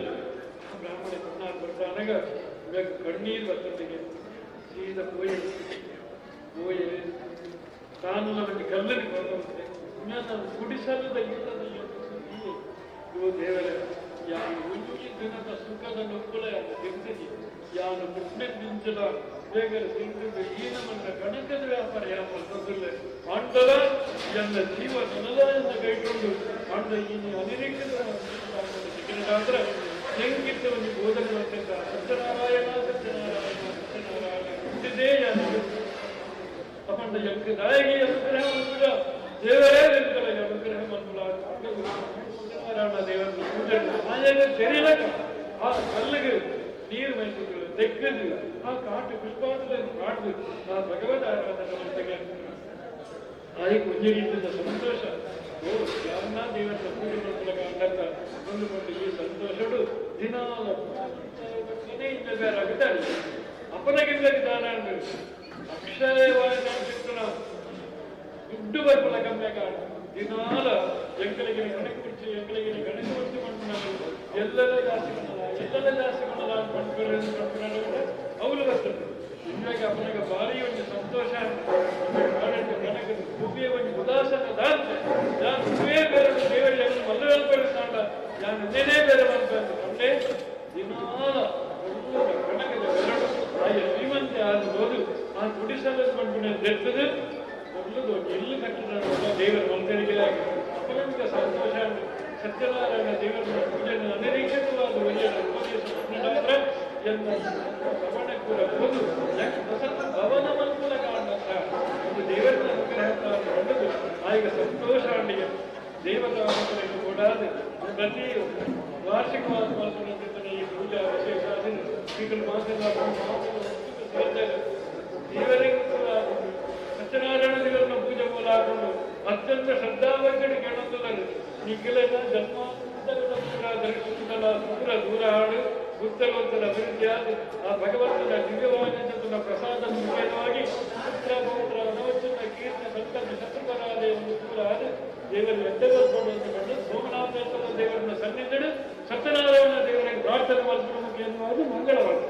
ಆ ಬ್ರಾಹ್ಮಣ ಕಣ್ಣಾರ್ ಬರ್ತಾನಾಗ ಇವಾಗ ಕಣ್ಣೀರು ಬರ್ತಂದಿಗೆ ಸೀದಾ ಪೋಯೆ ಪೋಯೆ ತಾನು ನಮಗೆ ಕಲ್ಲನ್ನು ಕೊಂಡಂತೆ ನಾನು ಗುಡಿಸಲದ ಇಲ್ಲದ ಇವು ದೇವರೇ ಯಾನು ಒಂಜಿ ದಿನದ ಸುಖದ ನೊಕ್ಕುಲ ಯಾನು ತಿಂದಿನಿ ಯಾನು ಮುಟ್ನೆ ದಿಂಚಲ ಬೇಗರ ಸಿಂಗದ ಈ ನಮ್ಮನ್ನ ಗಣಕದ ವ್ಯಾಪಾರ ಯಾವ ಮಲ್ತದಿಲ್ಲ ಆಂಡಲ ಎನ್ನ ಜೀವ ನನದ ಎನ್ನ ಕೈಗೊಂಡು ಆಂಡ ಈ ಅನಿರೀಕ್ಷಿತ ಅಂದ್ರೆ ಹೆಂಗಿತ್ತು ಒಂದು ಬೋಧನೆ ಮಾಡ್ತಿದ್ದ ಸತ್ಯನಾರಾಯಣ ಸತ್ಯನಾರಾಯಣ ಸತ್ಯನಾರಾಯಣ ಇದ್ದಿದ್ದೇ ಯಾನು ಅಪ್ಪಂಡ ಎಂಕ್ ನಾಯಕಿ ಅನುಗ್ರಹ ಮನ್ಪುಗ ದೇವರೇ ನಿಂತಲ ಅನುಗ್ರಹ ಮನ್ಪುಲ ಸತ್ಯನಾರಾಯಣ ದೇವರನ್ನ ಪೂಜೆ ಆಯಾಗ ತೆರಿಲಕ ಆ ಕಲ್ಲಿಗೆ ನೀರು ಮೈಸಿದ್ರು ತೆಗ್ಗದು ಆ ಕಾಟು ಪುಷ್ಪಾಂಜಲಿ ಕಾಡ್ದು ಆ ಭಗವದ್ ಆರಾಧನೆ ಮಾಡ್ತೇವೆ. ಆಯ್ಕೆ ಒಂಜಿ ರೀತಿಯ ಸಂತೋಷ ಓ ಯಾರನ್ನ ದೇವರ ಪೂಜೆ ಮಾಡ್ಕೊಳ್ಳಕ ಅಂಡತ್ತ ಬಂದುಕೊಂಡು ಈ ಸಂತೋಷಡು ದಿನಾಲ ಕೊನೆಯಿಂದ ಬೇರೆ ಆಗುತ್ತಾರೆ ಅಪ್ಪನಗಿಂತ ದಾನ ಅಕ್ಷಯವಾದ ಶಿಕ್ಷಣ ದುಡ್ಡು ಬರ್ಪುಲ ಕಮ್ಮಿ ದಿನಾಲ ಎಂಕಲಿಗೆ ಗಣಕ ಕುರ್ಚಿ ಎಂಕಲಿಗೆ ಗಣಕ ಕುರ್ಚಿ ಮಾಡ್ಕೊಂಡು ಎಲ್ಲೆಲ್ಲ ಜಾಸ್ತಿ ಮಾಡಲ್ಲ ಎಲ್ಲೆಲ್ಲ ಜಾಸ್ತಿ ಮಾಡಲ್ಲ ಪಡ್ಕೊಂಡು ಪಡ್ಕೊಂಡು ಅವಳು ಬರ್ತದೆ. ಇವಾಗ ಅಪ್ಪನಿಗೆ ಭಾರಿ ಒಂದು ಸಂತೋಷ ಗಣಕ ಭೂಮಿಯ ಒಂದು ಉದಾಸನ ದಾಂತೆ ನಾನು ಹೂವೇ ಬೇರೆ ದೇವರಿಗೆ ಮಲ್ಲವೇಲ್ ಬೇರೆ ನಾನು ಇನ್ನೇನೇ ಬೇರೆ ಬಂತು ಅಂದ್ರೆ ದಿನಾಲ ಗಣಕದ ಬೆರಡು ಆಯ ಶ್ರೀಮಂತೆ ಆಗಬಹುದು ಆ ಗುಡಿಸಲು ಬಂದ್ಬಿಟ್ಟು ದೆತ್ತದು ಒಳ್ಳೆದು ಎಲ್ಲಿ ಕಟ್ಟಿದ ದೇವರ ಮಂದಿರಿಗೆ ಅಪ್ಪನಿಗೆ ಸಂತೋಷ. ಸತ್ಯನಾರಾಯಣ ದೇವರ ಪೂಜೆ ಅನಿರೀಕ್ಷಿತವಾದ ಒಳ್ಳೆಯ ಉಪದೇಶ ನಂತರ ಎನ್ನ ಭವನ ಕೂಡ ಹೋದು ಭವನ ಮನ್ಕುಲ ಕಾರಣಂತ ಒಂದು ದೇವರ ಅನುಗ್ರಹ ಕಂಡದು ಆಗ ಸಂತೋಷ ಅಂಡಿಗೆ ದೇವತಾ ಅನುಗ್ರಹ ಕೂಡಾದ ಪ್ರತಿ ವಾರ್ಷಿಕವಾದ ಮಾಡ್ಕೊಂಡಂತೆ ಈ ಪೂಜಾ ವಿಶೇಷ ಈಗಲೂ ಮಾತೆಲ್ಲ ದೇವರಿಗೂ ಕೂಡ ಸತ್ಯನಾರಾಯಣ ದೇವರನ್ನ ಪೂಜೆ ಮೂಲ ಹಾಕೊಂಡು ಅತ್ಯಂತ ಶ್ರದ್ಧಾಭಕ್ತಿಗೆ ಕೇಳುತ್ತದೆ ನಿಖಿಲನ ಜನ್ಮಾಂತರದ ಪೂರ ದರ್ಶಿಸುತ್ತಲ ದೂರ ದೂರ ಹಾಡು ಉತ್ತರೋತ್ತರ ಅಭಿವೃದ್ಧಿಯಾದ ಆ ಭಗವಂತನ ದಿವ್ಯವಾದ ಪ್ರಸಾದ ಮುಖ್ಯವಾಗಿ ಪುತ್ರ ಪೌತ್ರ ಅನವಚನ ಕೀರ್ತಿ ಸಂತತಿ ಶತ್ರುಪರಾಧ ಎಂದು ಪೂರ ಆದ ದೇವರು ಎದ್ದೆಗೊಂಡು ಕಂಡು ಸೋಮನಾಥೇಶ್ವರ ದೇವರನ್ನ ಸನ್ನಿಧಿಡು ಸತ್ಯನಾರಾಯಣ ದೇವರಿಗೆ ಪ್ರಾರ್ಥನೆ ಮಾಡಿಕೊಂಡು ಎನ್ನುವುದು ಮಂಗಳವಾದ.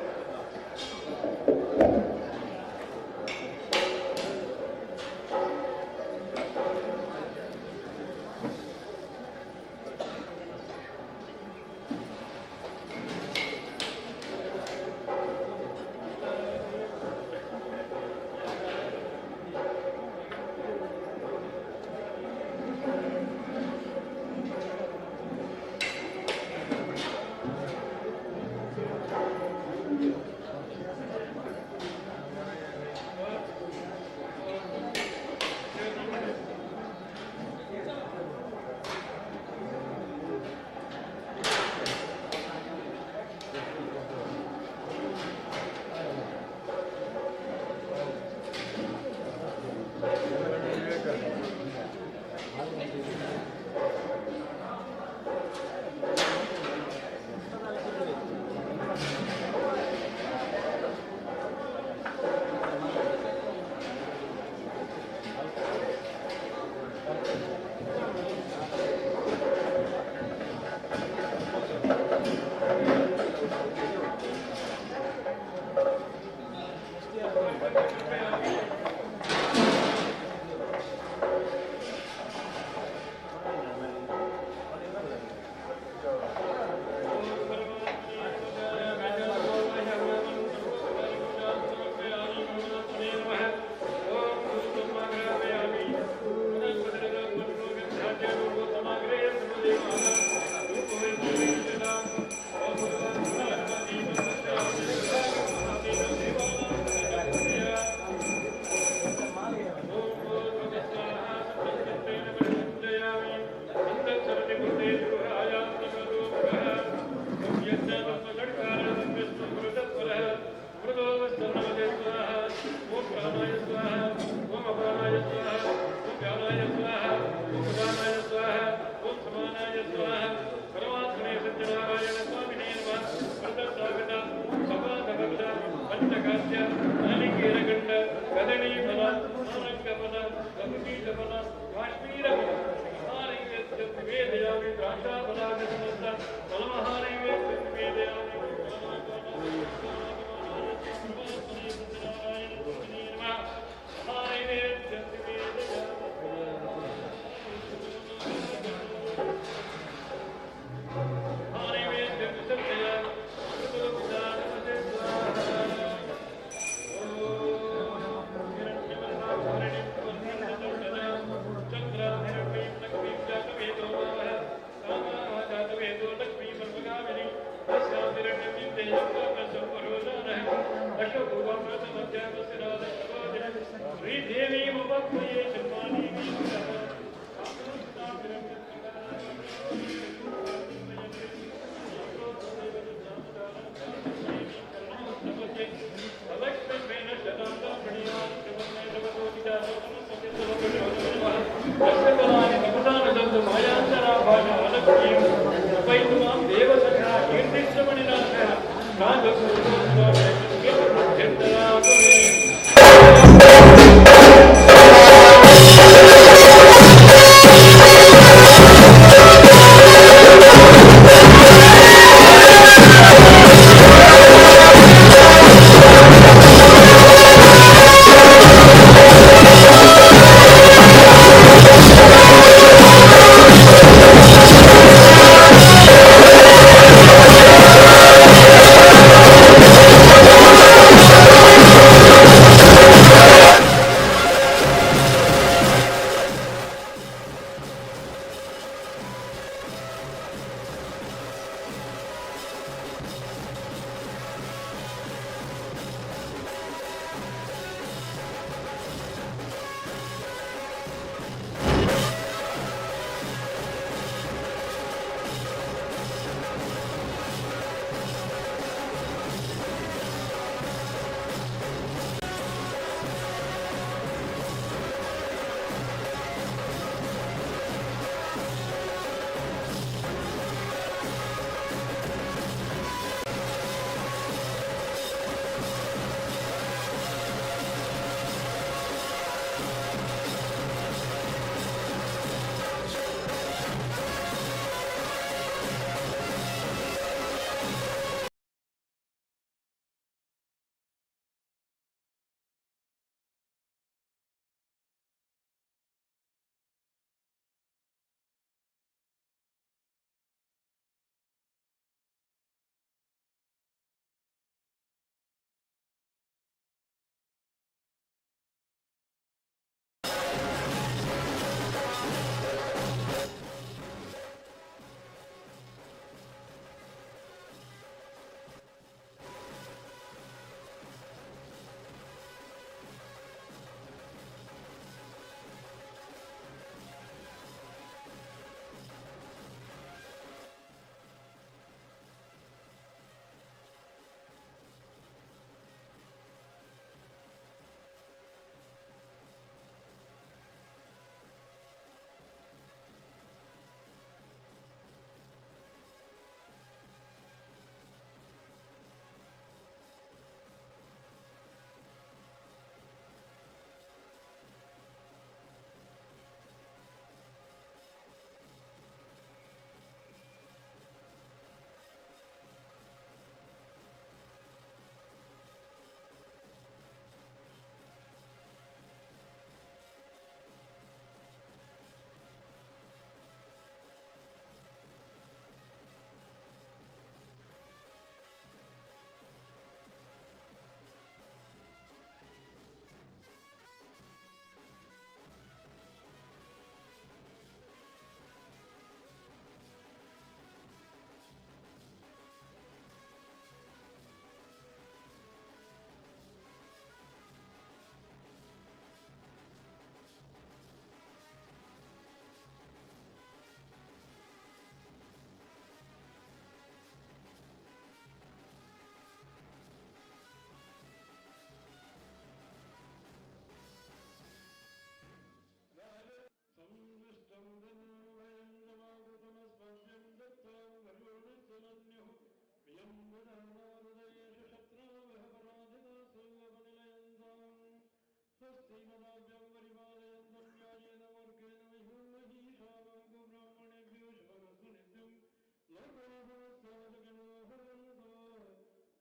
ಲೋಕಾಃ ಸುಖಿನೋ ಭವಂತು.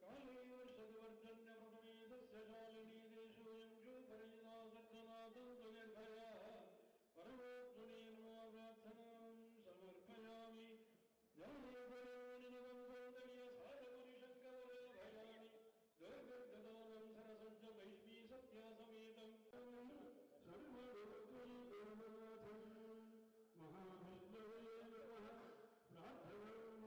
ಕಾಲೇ ವರ್ಷದ ವರ್ಜನ್ಯ ಪ್ರಥಮೇ ಸಸ್ಯಶಾಲಿನಿ ದೇಶೋಯಂ ಪರಿಜಿತಾ ಸಜ್ಜನಾತಂಕ ನಿರ್ಭಯಃ. ಪರಮಾತ್ಮನೇ ನಮಃ. ಪ್ರಾರ್ಥನಾಂ ಸಮರ್ಪಯಾಮಿ. ಜ್ಞಾನೇಶ್ವರಂ ಸೌಂದರ್ಯ ಸಾಧಪುರಿಶಂಕರಭಯಾಮಿ ದುರ್ಗರ್ಗದಾನಂ ಸರಸಜ್ಜ ವೈಷ್ಣೀ ಸತ್ಯಾಸಮೇತಂ ಸರ್ವಲೋಕೈಕನಾಥಂ ಮಹಾವಿಷ್ಣವೇ ನಮಃ. ಪ್ರಾರ್ಥನಾಂ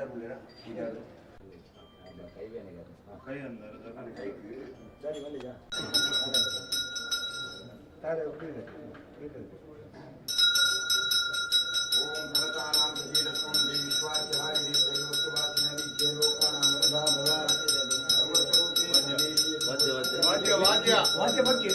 ಪೂಜಾರು ಉಳ್ಳೇರಾ ಪೂಜಾರು. ಓಂ ಭರತಾನಾಂ ಸಜೀರತ್ವಂ ದೇವಿಶ್ವಾರ್ಥ ವಾದ್ಯ ವಾದ್ಯ ವಾದ್ಯ ಬಗ್ಗೆ.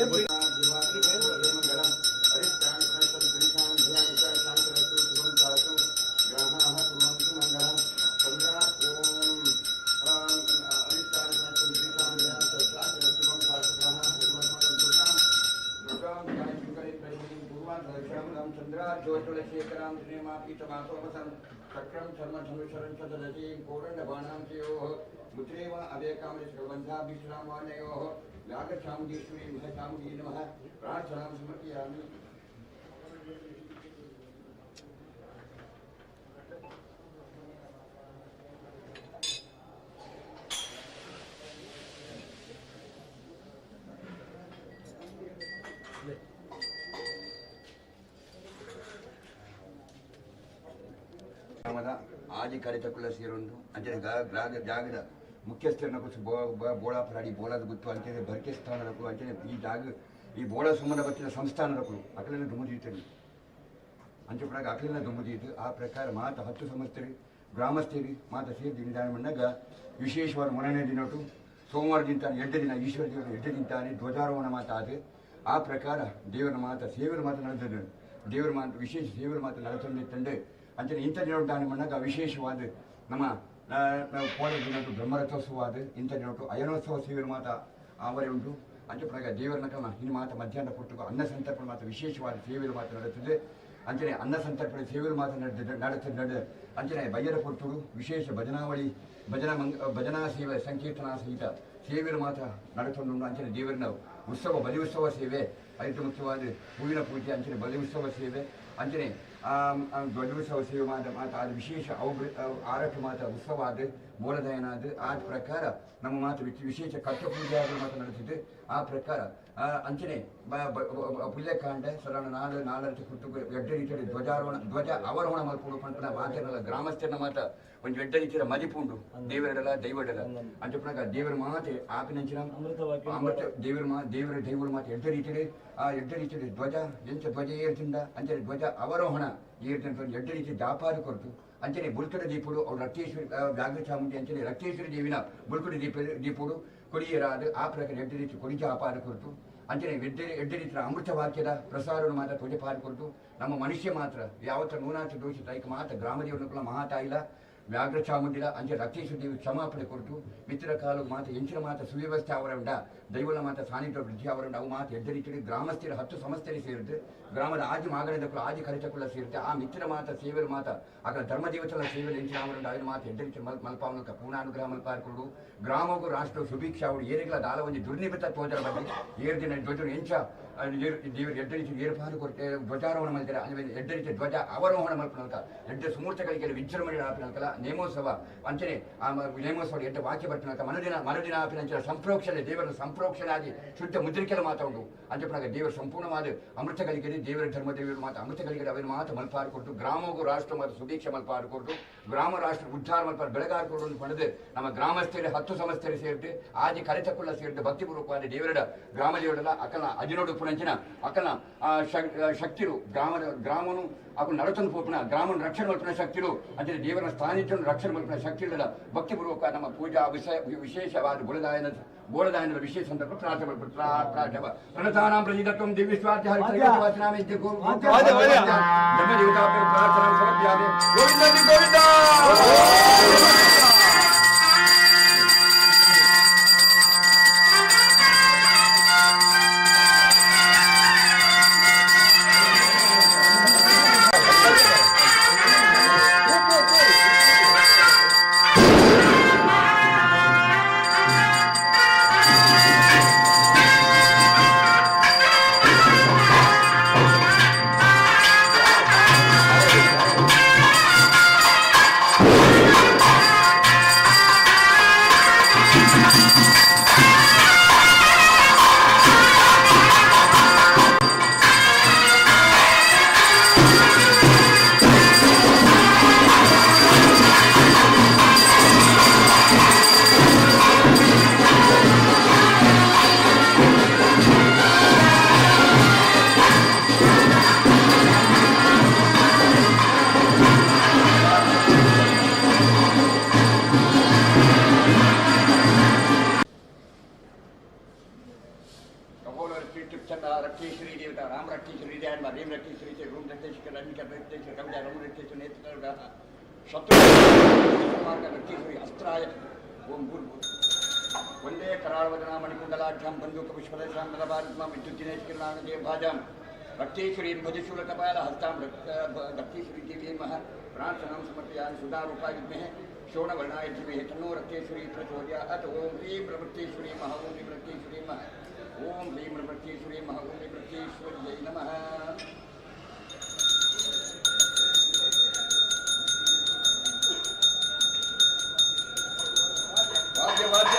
चन्द्राज्योज्ज्वलशेखरां श्रीमापीतमासोमसं चक्रं शर्मधनुशरं च ददतीं कोरण्डबाणां चयोः मुद्रेव अभयकामलेश्वरबन्धाभीष्णां वाणयोः व्याघ्रचामुण्डेश्वरी महचामुण्डी नमः। प्रार्थनां समर्पयामि। ಗ್ರಾಮದ ಆದಿ ಕರಿತಕುಲ ಸೇರೊಂದು ಅಂಚನೆ ಜಾಗದ ಮುಖ್ಯಸ್ಥರನ್ನ ಕುಸು ಬೋಳಾಪರಾಡಿ ಬೋಳದ ಗುತ್ತು ಅಂಚನೆ ಬರ್ಕೆ ಸ್ಥಾನದಕ್ಕೂ ಅಂಚನೆ ಈ ಜಾಗ ಈ ಬೋಳ ಸುಮ್ಮನ ಬತ್ತಿನ ಸಂಸ್ಥಾನದಕ್ಕೂ ಅಕಲಿನ ದುಮ್ಮುದೀತರಿ ಅಂಚೆ ಪಡಾಗ ಅಕಲಿನ ದುಮ್ಮುದೀತು. ಆ ಪ್ರಕಾರ ಮಾತ 10 ಸಂಸ್ಥೆರಿ ಗ್ರಾಮಸ್ಥರಿ ಮಾತ ಸೇರಿ ನಿಧಾನ ಮಂಡಾಗ ವಿಶೇಷವಾದ ಮೊನ್ನೆ ದಿನಟು ಸೋಮವಾರ ದಿನತಾನೆ ಎಡ್ಡೆ ದಿನ ಈಶ್ವರ ದೇವರ ಎಡ್ಡೆ ದಿನತಾನೆ ಧ್ವಜಾರೋಹಣ ಮಾತ ಆದ. ಆ ಪ್ರಕಾರ ದೇವರ ಮಾತ ಸೇವರ ಮಾತು ನಡೆದದ್ದು ದೇವರ ಮಾತು ವಿಶೇಷ ಸೇವರ ಮಾತು ನಡೆತಂದೆ ಅಂಚನೆ ಇಂಥ ದಿನ ಮಣ್ಣಾಗ ವಿಶೇಷವಾದ ನಮ್ಮ ಕೋಡ ದಿನಟು ಬ್ರಹ್ಮರಥೋತ್ಸವ ಆದ ಇಂಥ ದಿನಟು ಅಯನೋತ್ಸವ ಸೇವೆಯ ಮಾತ ಆವರೆ ಉಂಟು. ಅಂಚೆ ಪ್ರಕಾರ ದೇವರನ್ನ ಕ್ರಮ ಇನ್ನು ಮಾತ ಮಧ್ಯಾಹ್ನ ಕೊಟ್ಟು ಅನ್ನ ಸಂತರ್ಪಣೆ ಮಾತ್ರ ವಿಶೇಷವಾದ ಸೇವೆಯ ಮಾತು ನಡೆಯುತ್ತದೆ. ಅಂಚನೆ ಅನ್ನ ಸಂತರ್ಪಣೆ ಸೇವೆಯ ಮಾತು ನಡೆದ ನಡೆ ಅಂಚನೆ ಬಯ್ಯರ ಪೊರ್ತುಡು ವಿಶೇಷ ಭಜನಾವಳಿ ಭಜನಾ ಭಜನಾ ಸೇವೆ ಸಂಕೀರ್ತನಾ ಸಹಿತ ಸೇವೆಯ ಮಾತ್ರ ನಡೆತೊಂಡು. ಅಂಚನೆ ದೇವರನ್ನ ಉತ್ಸವ ಬಲಿ ಉತ್ಸವ ಸೇವೆ ಐದು ಮುಖ್ಯವಾದ ಹೂವಿನ ಪೂಜೆ ಅಂಚನೆ ಬಲಿ ಉತ್ಸವ ಸೇವೆ ಅಂಚನೆ ಧ್ವಜೋತ್ಸವ ಸೇವೆ ಮಾತ ಮಾತ ಅದು ವಿಶೇಷ ಆರಕ್ಕೆ ಮಾತ್ರ ಉತ್ಸವ ಆದ ಬೋಲದಯನ ಆದ ಆ ಪ್ರಕಾರ ನಮ್ಮ ಮಾತು ವಿಶೇಷ ಕಟ್ಟ ಪೂಜೆ ಆಗಲು ಮಾತ್ರ ನಡೆಸಿದ್ದು. ಆ ಪ್ರಕಾರ ಅಂಚನೆ ಪುಲ್ಯಕಾಂಡ ಸರಳ ನಾಲ್ ನಾಲ್ಕು ಕುಟ್ಟು ಎಡ್ಡೆ ರೀತಿಯಲ್ಲಿ ಧ್ವಜಾರೋಹಣ ಧ್ವಜ ಅವರೋಹಣ ಮಲ್ಪುಡು ಪಂಪನ ಮಾತಿರಲ್ಲ ಗ್ರಾಮಸ್ಥರನ್ನ ಮಾತ ಒಂದು ಎಡ್ಡೆ ರೀತಿಯ ಮದಿಪುಂಡು ದೇವರಡಲ ದೈವಡಲ ಅಂಚೆ ಪುನಗ ದೇವರ ಮಾತೆ ಆಪಿನಂಚಿನ ಅಮೃತ ದೇವರ ಮಾ ದೇವರ ದೈವರ ಮಾತೆ ಎಡ್ಡೆ ರೀತಿಯಲ್ಲಿ ಆ ಎಡ್ಡೆ ರೀತಿಯಲ್ಲಿ ಧ್ವಜ ಎಂಚ ಧ್ವಜ ಏರ್ತಿಂದ ಅಂಚನೆ ಧ್ವಜ ಅವರೋಹಣ ಏರ್ತಿಂದ ಎಡ್ಡೆ ರೀತಿ ದಾಪಾರು ಕೊರತು ಅಂಚನೆ ಬುಲ್ಕಡ ದೀಪುಡು ಅವ್ರು ರಕ್ತೇಶ್ವರಿ ವ್ಯಾಘ್ರ ಚಾಮುಂಡಿ ಅಂಚನೆ ರಕ್ತೇಶ್ವರಿ ದೇವಿನ ಬುಲ್ಕಡ ದೀಪುಡು ಕೊಡಿಯರಾದ ಆ ಪ್ರಕಾರ ಎಡ್ಡೆ ರೀತಿ ಕೊಡಿಜ ಅಪಾರ ಕೊರತು ಅಂಚನೆ ಎಡ್ಡೆ ಎಡ್ಡೆ ರೀತಿಯ ಅಮೃತ ವಾಕ್ಯದ ಪ್ರಸಾರವನ್ನು ಮಾತ್ರ ಧ್ವಜ ಪಾರು ಕೊರತು. ನಮ್ಮ ಮನುಷ್ಯ ಮಾತ್ರ ಯಾವತ್ತ ನೂನಾಚ ದೋಷ ತೈಕ ಮಾತ್ರ ಗ್ರಾಮದೇವನ ಮಹಾತಾಯಿಲ ವ್ಯಾಘ್ರ ಚಾಮುಂಡಿಲ ಅಂಚೆ ರಕ್ತೇಶ್ವರಿ ದೇವಿ ಕ್ಷಮಾಪಣೆ ಕೊರತು ಮಿತ್ರ ಕಾಲು ಮಾತ ಎಂಚಿನ ಮಾತ ಸುವ್ಯವಸ್ಥೆ ಅವರಂಡ ದೈವಲ ಮಾತ ಸಾನ್ನಿಧ್ಯ ವೃದ್ಧಿ ಅವರಂಡ ಅವು ಮಾತು ಎಡ್ಡೆ ರೀತಿಯಲ್ಲಿ ಗ್ರಾಮಸ್ಥರ 10 ಸಂಸ್ಥೆಯಲ್ಲಿ ಸೇರಿದ್ದು ಗ್ರಾಮದ ಆಜಿ ಮಾಗಣದಕ್ಕೂ ಆಜಿ ಕರಿತಕ್ಕುള്ള ಸೇರಿದ್ದು ಆ ಮಿತ್ರ ಮಾತ ಸೇವೆಯ ಮಾತ ಆಗ ಧರ್ಮದೇವತಲ ಸೇವೆಯಲ್ಲಿ ಎಂಚಿನ ಅವರಂಡ ಅವನ ಮಾತು ಎಡ್ಡೆ ರೀತಿ ಮಲ್ಪಾವನಕ ಪೂರ್ಣಾನುಗ್ರಹ ಮಲ್ಪಾರ್ಕೊಂಡು ಗ್ರಾಮಗೂ ರಾಷ್ಟ್ರ ಸುಭಿಕ್ಷ ಅವರು ಏರಿಗಳ ದಾಲ ಒಂದು ದುರ್ನಿಮಿತ್ತ ತೋಜರ ಬಗ್ಗೆ ಏರು ದಿನ ಧ್ವಜರು ಎಂಚ ದೇವರು ಎಡ್ಡೆ ರೀತಿ ಏರ್ಪಾಡು ಕೊರತೆ ಧ್ವಜಾರೋಹಣ ಮಲ್ತಾರೆ ಅಂದ್ರೆ ಎಡ್ಡೆ ರೀತಿ ಧ್ವಜ ಅವರೋಹಣ ಮಲ್ಪನಲ್ಕ ಎಡ್ಡೆ ಸುಮೂರ್ತಗಳಿಗೆ ವಿಜೃಂಭಣೆ ಆಪಿನಲ್ಕಲ ನೇಮೋತ್ಸವ ಅಂಚನೆ ಆ ನೇಮೋತ್ಸವ ಎಡ್ಡೆ ವಾಕ್ಯ ಬರ್ತಿನಲ್ಕ ಮರುದಿನ ಮರುದಿನ ಆಪಿನಂಚಿನ ಸಂಪ್ರೋಕ್ಷಣೆ ದೇವರ ಸಂಪ್ರೋಕ್ಷಣೆ ಆಗಿ ಶುದ್ಧ ಮುದ್ರಿಕೆಲ ಮಾತ ಉಂಟು. ಅಂಚೆ ಪುನಗ ದೇವರ ಸಂಪೂರ್ಣವಾದ ಅಮೃತ ಕಲಿಕೆಗೆ ದೇವರ ಧರ್ಮ ದೇವರ ಮಾತು ಅಮೃತ ಕಲಿಕೆ ಅವನ ಮಾತು ಮಲ್ಪಾರು ಕೊಟ್ಟು ಗ್ರಾಮಗೂ ರಾಷ್ಟ್ರ ಮಾತು ಸುಭೀಕ್ಷ ಮಲ್ಪಾರು ಕೊಟ್ಟು ಗ್ರಾಮ ರಾಷ್ಟ್ರ ಉದ್ಧಾರ ಮಲ್ಪಾರು ಬೆಳಗಾರು ಕೊಡು ಪಡೆದು ನಮ್ಮ ಗ್ರಾಮಸ್ಥರು 10 ಸಂಸ್ಥೆರು ಸೇರಿದ್ದು ಆದಿ ಕರೆತಕ್ಕುള്ള ಸೇರಿದ್ದು ಭಕ್ತಿಪೂರ್ವಕವಾದ ದೇವರ ಗ್ರಾಮ ದೇವರಲ್ಲ ಅಕಲ ಅಜಿನೋಡು ಪುನಂಚಿನ ಅಕಲ ಶಕ್ತಿರು ಗ್ರಾಮದ ಗ್ರಾಮನು ಅಕು ನಡತನ್ನು ಪೋಪುನ ಗ್ರಾಮನ ರಕ್ಷಣೆ ಮಲ್ಪುನ ಶಕ್ತಿರು ಅಂದರೆ ದೇವರ ಸಾನ್ನಿಧ್ಯವನ್ನು ರಕ್ಷಣೆ ಮಲ್ಪುನ ಶಕ್ತಿಗಳ ಭಕ್ತಿಪೂರ್ವಕ ನಮ್ಮ ಪೂಜಾ ವಿಶೇಷವಾದ ಬೋಲದಾಯನ ವಿಶೇಷ ಸಂದರ್ಭ ಪ್ರಾರ್ಥನೆ ಪ್ರಾರ್ಥನೆ ಪ್ರಣತಾನಾಂ ಪ್ರಜಿತತ್ವಂ ದಿವ್ಯಸ್ವಾರ್ಥ ಧರ್ಮದೇವತಾಭ್ಯ ಪ್ರಾರ್ಥನಾ ಸಮರ್ಪಯಾಮಿ. ಗೋವಿಂದ ಗೋವಿಂದ. Thank ಹೃದಯ ಭೀಮ್ ರಕ್ತೇಶ್ವರಿ ಚ ರೂಮ್ ರಕ್ತೇಶ್ವರ ರಂಜಿಕ ರಕ್ತೇಶ್ವರ ಕವಿಜ ರಂ ರಕ್ತೇಶ್ವರ ನೇತ್ರ ಶತ್ರು ಮಾರ್ಗ ರಕ್ತೇಶ್ವರಿ ಅಸ್ತ್ರಾಯ ಓಂ ಭೂರ್ಭು ಒಂದೇ ಕರಾಳವದನ ಮಣಿಕುಂಡಲಾಢ್ಯಂ ಬಂದೂಕ ಪುಷ್ಪದಶಾಂ ಬಲಭಾರತ್ಮಾಂ ವಿದ್ಯುದ್ದಿನೇಶ್ ಕಿರಣಾನದೇ ಭಾಜಾಂ ರಕ್ತೇಶ್ವರೀಂ ಭಜಶೂಲಕಪಾಲ ಹಸ್ತಾಂ ರಕ್ತೇಶ್ವರಿ ದೇವೀ ಮಹ ಪ್ರಾರ್ಥನಾಂ ಸಮರ್ಪಯಾಮಿ ಸುಧಾರೂಪಾಯ ವಿದ್ಮಹೆ ಶೋಣವರ್ಣಾಯ ಧೀಮಹಿ ತನ್ನೋ ರಕ್ತೇಶ್ವರಿ ಪ್ರಚೋದಯಾತ್. ಓಂ ಹ್ರೀಂ ರಕ್ತೇಶ್ವರಿ ಮಹ ಓಂ ಹ್ರೀಂ ರಕ್ತೇಶ್ವರಿ ಮಹ ಓಂ ಹ್ರೀಂ ರಕ್ತೇಶ್ವರಿ ಮಹ ಓಂ ಹ್ರೀಂ ರಕ್ತೇಶ್ವರ್ಯೈ ನಮಃ. ವಾದ್ಯ ವಾದ್ಯ.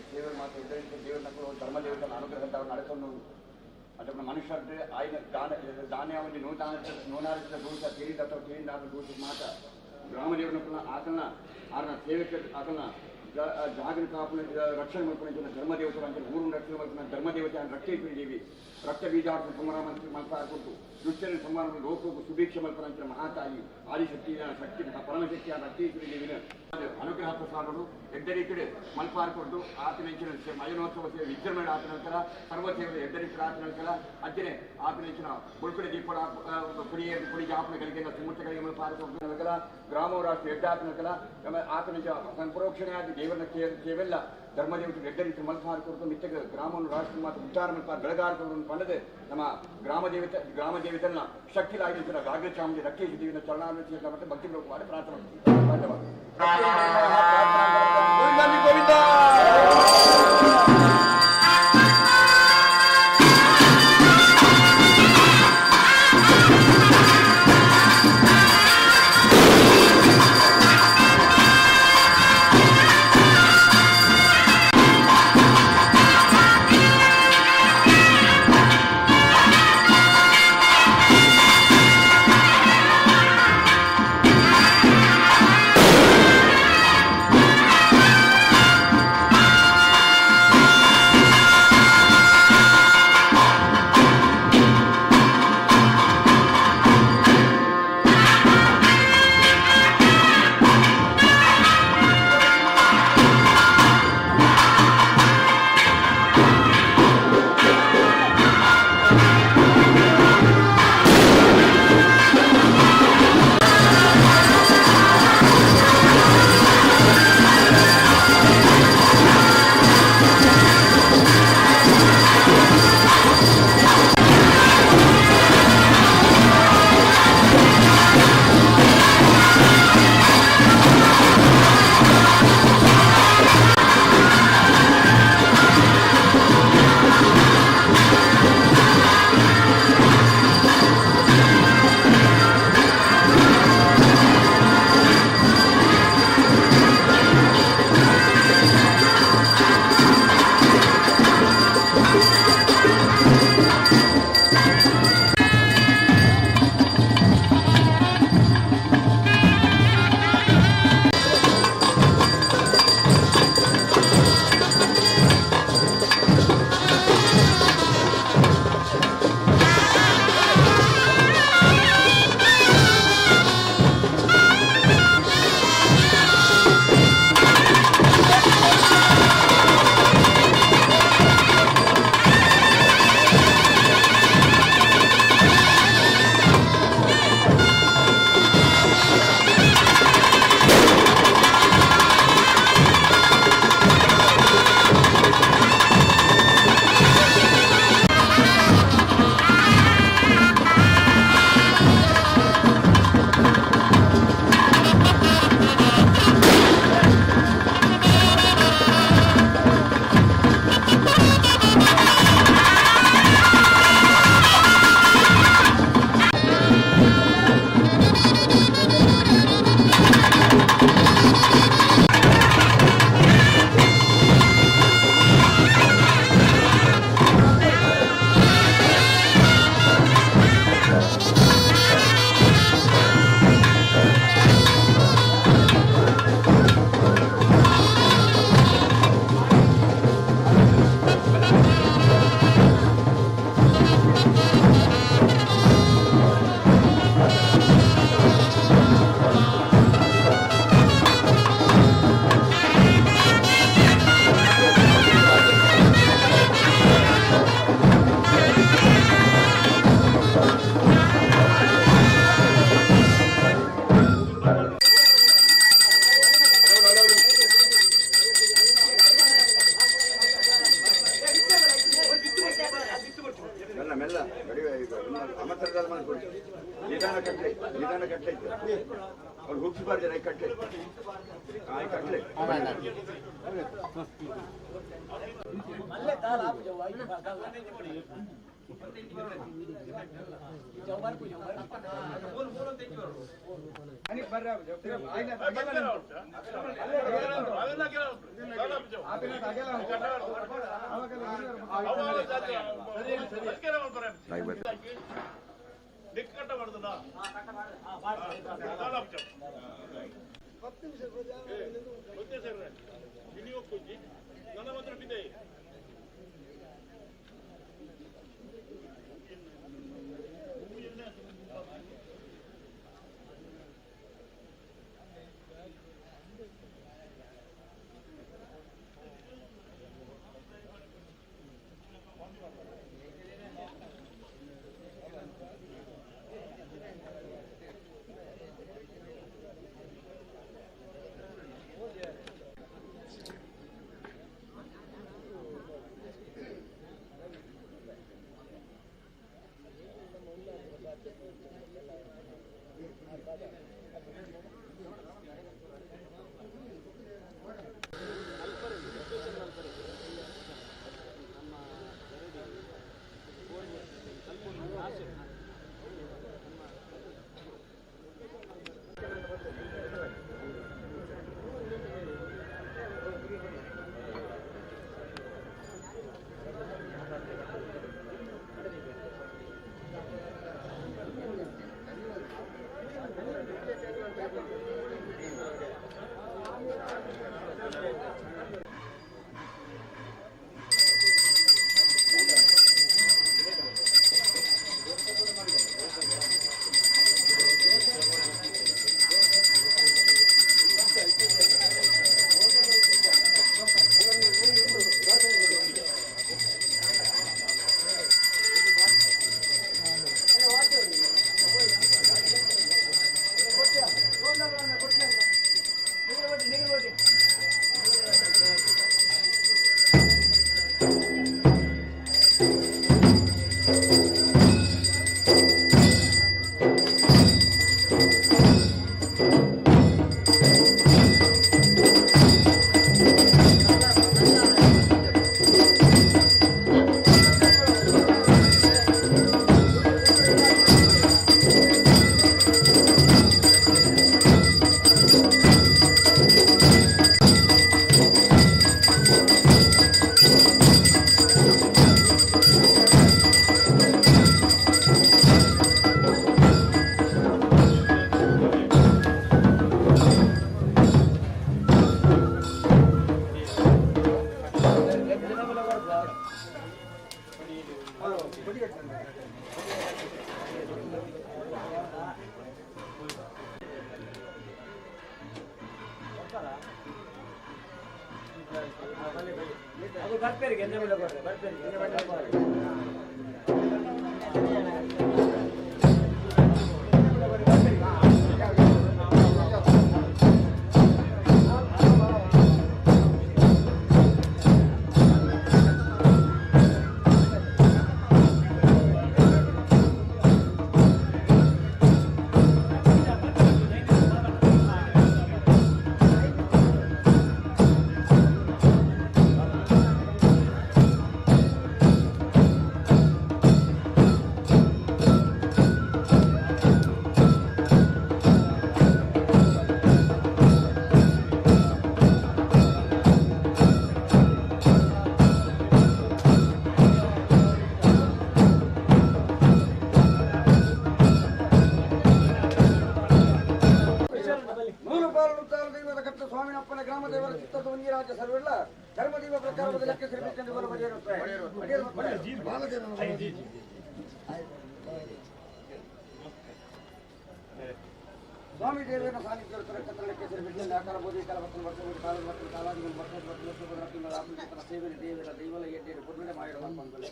ದೇವರ ಮಾತು ದೇವರ ಧರ್ಮದೇವತನ ಅನುಗ್ರಹ ನಡ್ಕೊಂಡು ಅದನ್ನು ಮನುಷ್ಯರ ಆಯ್ನ ದಾನ ದಾನ ಒಂದು ನೂತಾನ ನೂನಾರಿಸಿದ ದೋಷ ತೇರಿದ ಅಥವಾ ತೇರಿಂದ ದೋಷ ಮಾತ ಗ್ರಾಮದೇವನ ಆತನ ಆರನ ಸೇವಕ ಆತನ ಜಾಗನ ಕಾಪುನ ರಕ್ಷಣೆ ಮಲ್ಪನ ಧರ್ಮದೇವತರು ಅಂತ ಊರನ್ನು ರಕ್ಷಣೆ ಮಲ್ಪನ ಧರ್ಮದೇವತೆ ರಕ್ತೇಶ್ವರಿ ದೇವಿ ರಕ್ತ ಬೀಜಾರ್ಥ ಸಂಹಾರ ಮಲ್ಪ ಕೊಟ್ಟು ದುಷ್ಟನ ಸಂಹಾರ ಲೋಕಕ್ಕೂ ಸುಭಿಕ್ಷೆ ಮಲ್ಪನ ಅಂತ ಮಹಾತಾಯಿ ಆದಿಶಕ್ತಿಯ ಶಕ್ತಿ ಪರಮಶಕ್ತಿಯ ರಕ್ತೇಶ್ವರಿ ದೇವಿನ ಅನುಗ್ರಹ ಪ್ರಸಾದಗಳು ಎಡ್ಡರೀತಿಡೆ ಮಲ್ಪಾರ್ ಕೊಟ್ಟು ಆತನ ಮಯನೋತ್ಸವ ಸೇವೆ ವಿಜೃಂಭಣೆ ಆತನ ನಂತರ ಸರ್ವ ಸೇವೆ ಎಡ್ಡರೀತಿರ ಆತನ ನಂತರ ಅಜ್ಜನೆ ಆತನ ಹೆಂಚಿನ ಬುಳ್ಕಡೆ ದೀಪಡ ಪುಡಿ ಪುಡಿ ಜಾಪನ ಗಳಿಗೆ ಸುಮೂರ್ತಿಗಳಿಗೆ ಮಲ್ಪಾರ್ ಕೊಟ್ಟು ನಂತರ ಗ್ರಾಮ ರಾಷ್ಟ್ರ ಎಡ್ಡ ಆತನ ನಂತರ ಆತನ ಸಂಪ್ರೋಕ್ಷಣೆಯಾಗಿ ದೇವರ ಸೇವೆಲ್ಲ ಧರ್ಮದೇವತೆ ಎಡ್ಡರೀತಿ ಮಲ್ಪಾರ್ ಕೊಟ್ಟು ನಿತ್ಯ ಗ್ರಾಮವನ್ನು ರಾಷ್ಟ್ರ ಮಾತ್ರ ಉದ್ಧಾರ ಮಲ್ಪಾರ್ ಬೆಳಗಾರ ಕೊಡು ಪಂಡದೆ ನಮ್ಮ ಗ್ರಾಮ ದೇವತೆ ಗ್ರಾಮ ದೇವತೆನ ಶಕ್ತಿಲಾಗಿ ಗಾಗ್ರ ಚಾಮುಂಡಿ ರಕ್ಕೇಶ ದೇವಿನ ಚರಣಾಮೃತಿ ಮತ್ತೆ ಭಕ್ತಿ ಮಾಡಿ ಪ್ರಾರ್ಥನೆ ಧನ್ಯವಾದ. ಗೋವಿಂದ ಗೋವಿಂದ. ಅಮಸರದಾದ ಮಾಡ್ಕೊಡಿ ನಿಧಾನ ಕಟ್ಲೆ ನಿಧಾನ ಕಟ್ಲೆ ಅವ್ರು ಹುಗ್ಸ್ಬಾರ್ದು ಕಟ್ಲೆ ಕಟ್ಲೆ ಸ್ವಾಮಿ ದೇವರ ಸಾನ್ನಿಧ್ಯ ಕತ್ತಲಕ್ಕೆ ಆಕಾರ ಬೋಧಿ ಕಾಲ ವರ್ಷ ಕಾಲ ಮತ್ತು ಕಾಲಾದಿ ವರ್ಷ ಸೇವೆ ದೇವರ ದೈವಲ ಎಡ್ಡೆ ಪುರ್ಣೆ ಮಾಡಿರುವ ಬಂದಲೆ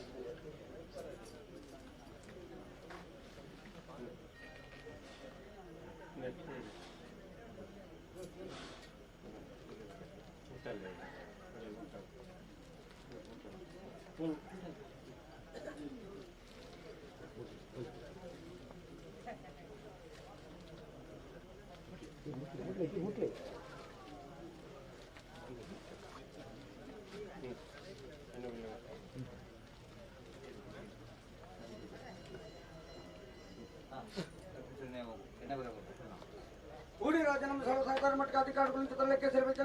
ಊಡಿ ರಾಜನ ಸರ್ವ ಸಹಕಾರ ಮಟ್ಟಕ್ಕೆ ಅಧಿಕಾರಿಗಳು ತಳ್ಳಕ್ಕೆ ಸೇರಬೇಕು.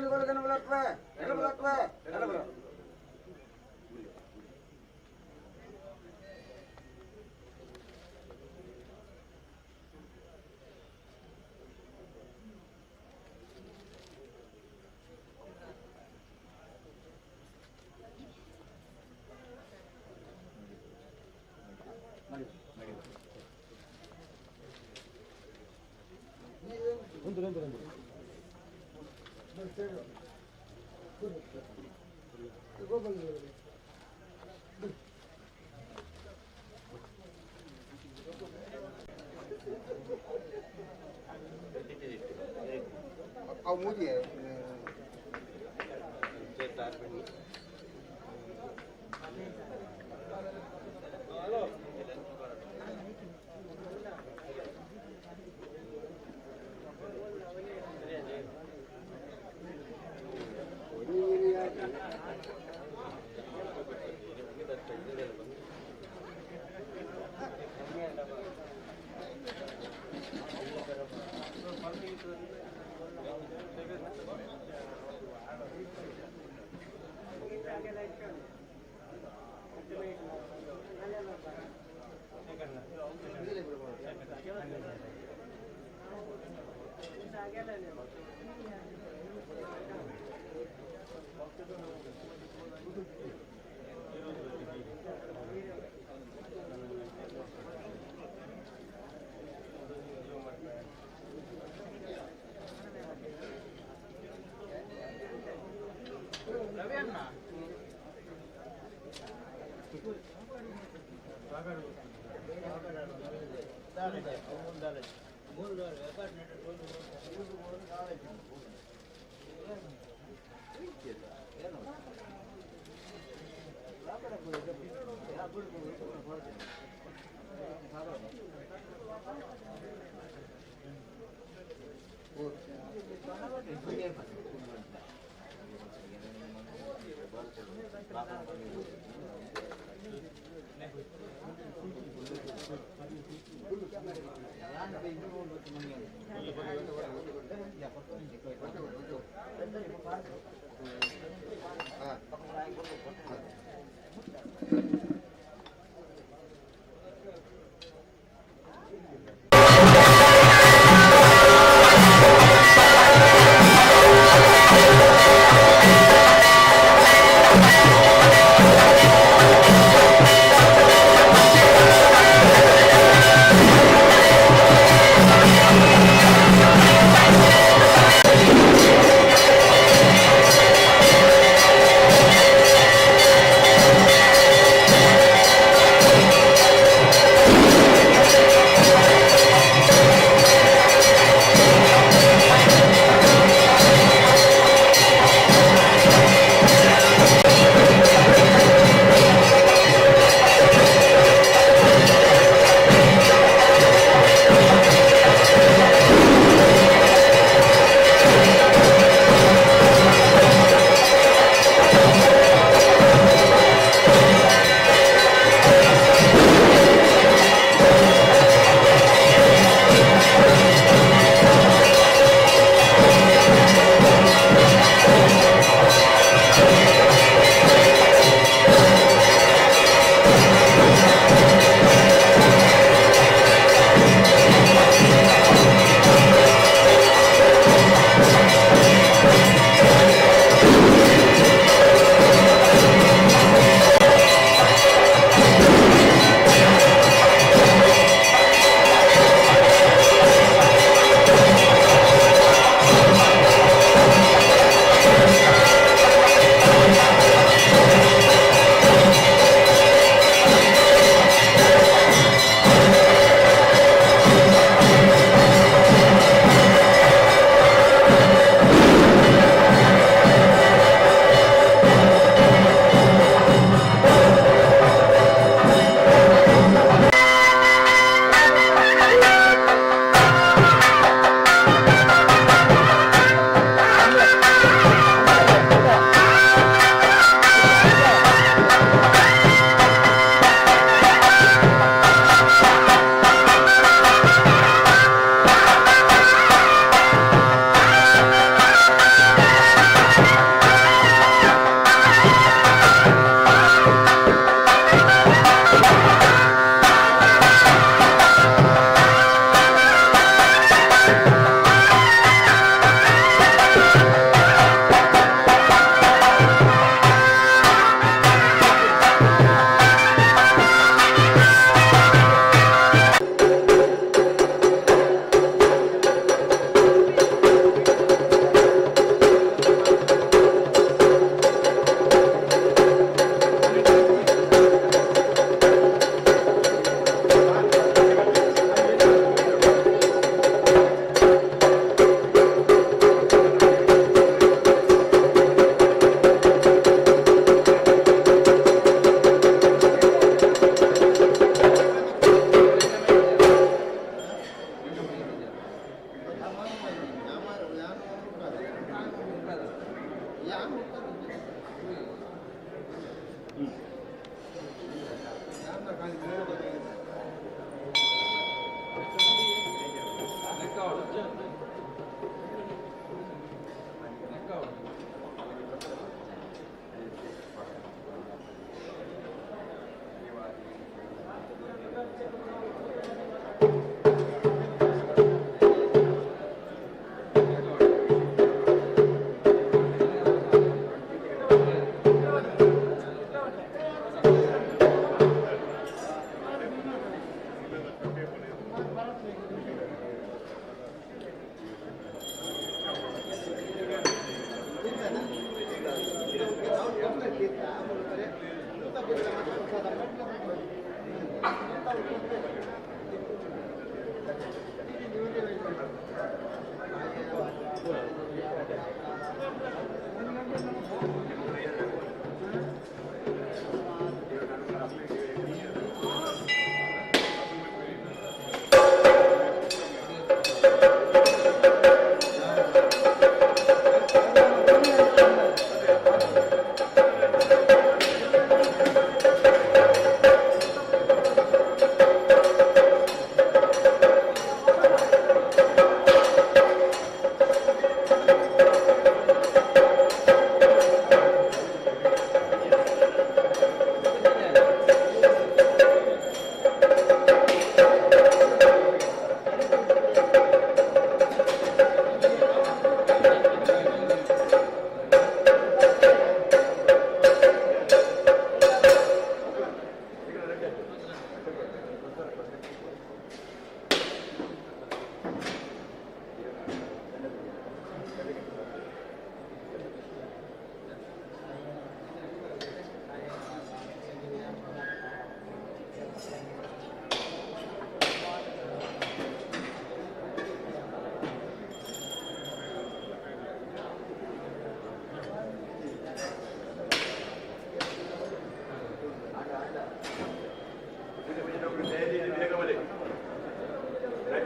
ಅವು ಮೂದಿಯೇ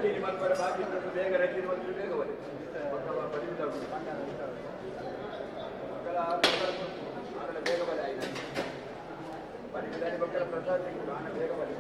ಚೀನಿ ಮಲ್ಪರೆ ಬಾಕಿ ಬೇಗ ರಚನೆ ಮಲ್ಪರೆ ಬೇಗ ಬರೆ ಮಕ್ಕಳ ಪಡಿಮಿತ ಮಕ್ಕಳ ಆಡಲ ಬೇಗ ಬರೆ ಆಯ್ತು ಪಡಿಮಿತ ಮಕ್ಕಳ ಪ್ರಸಾದ ಸಿಕ್ಕುಡು ಆಣ ಬೇಗ ಬರೆ.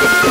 Thank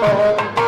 Thank you.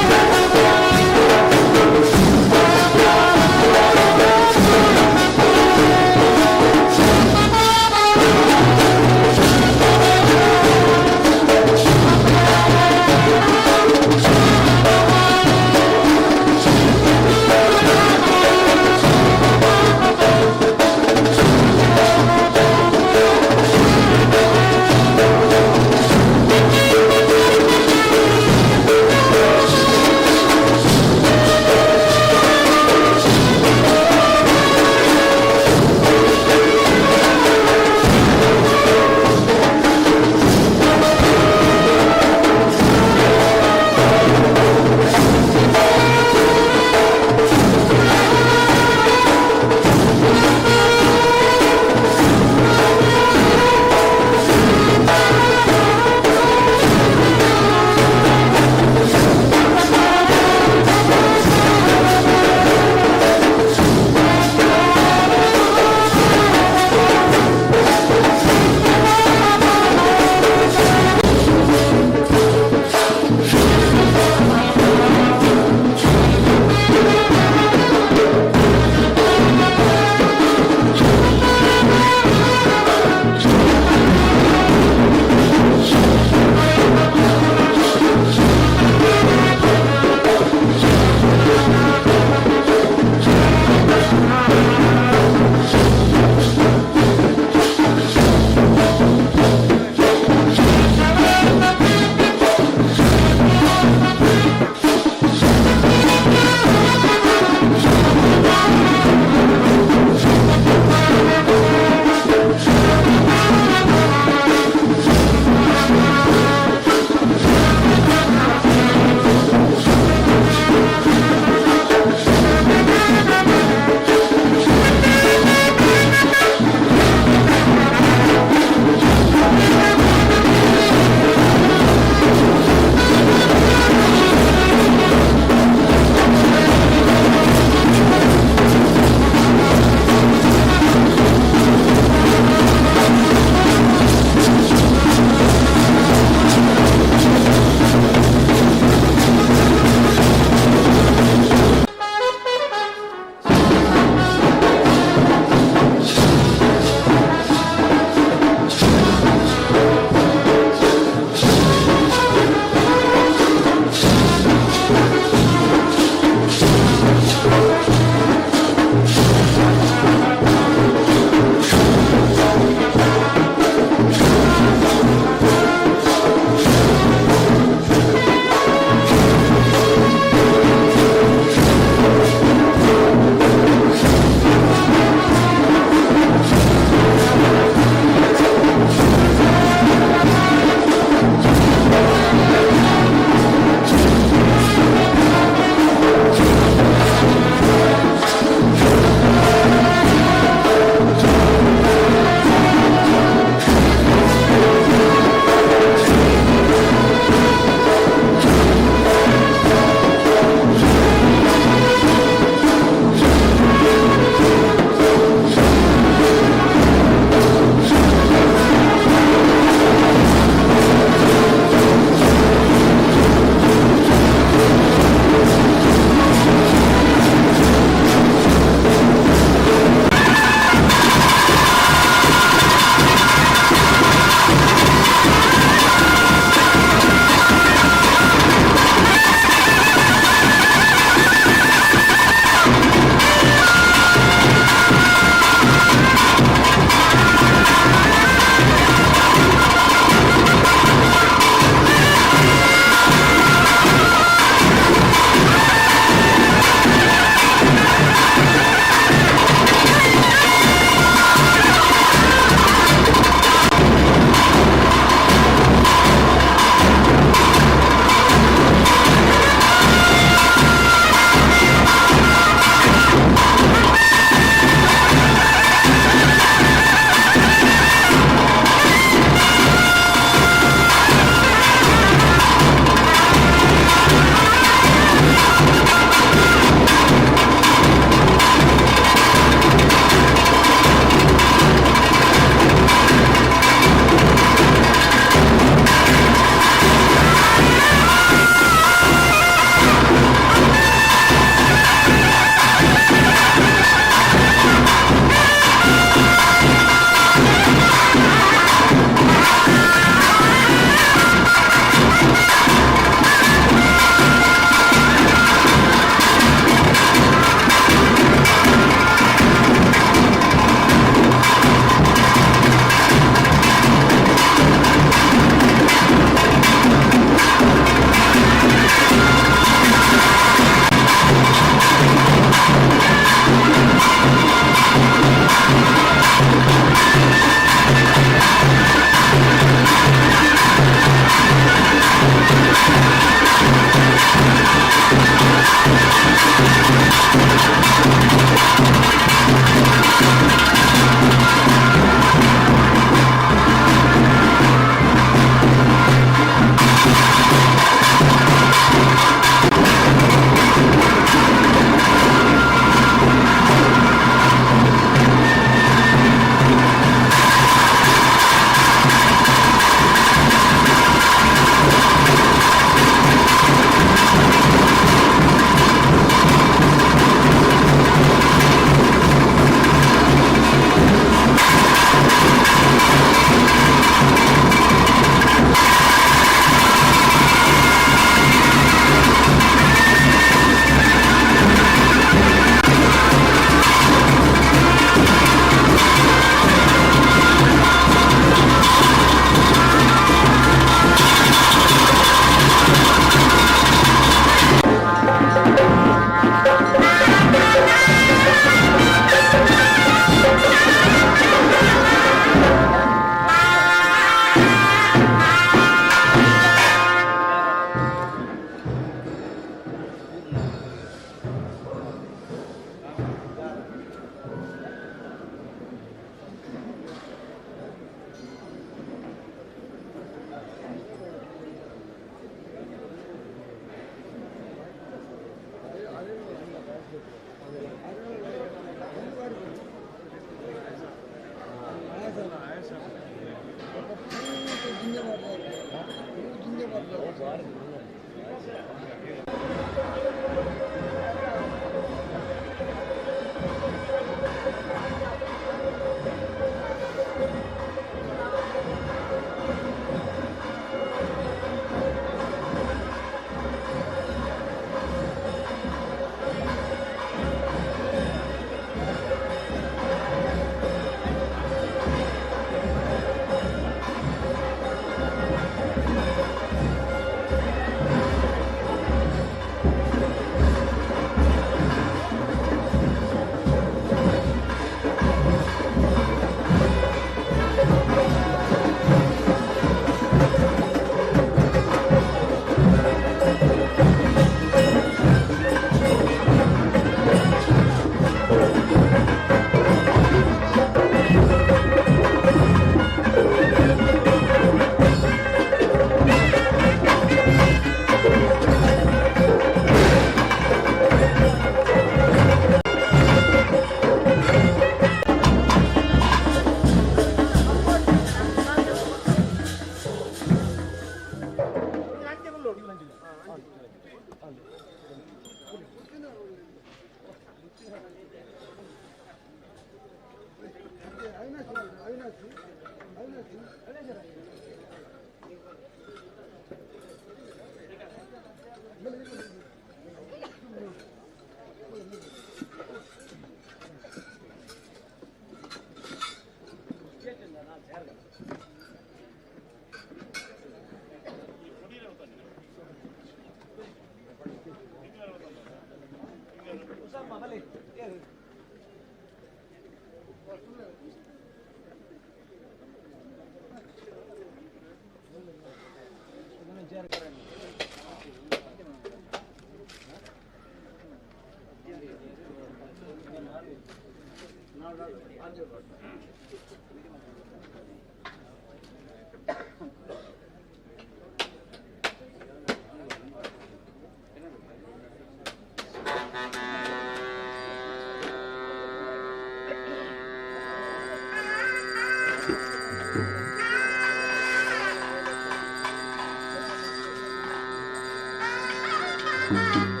Thank you.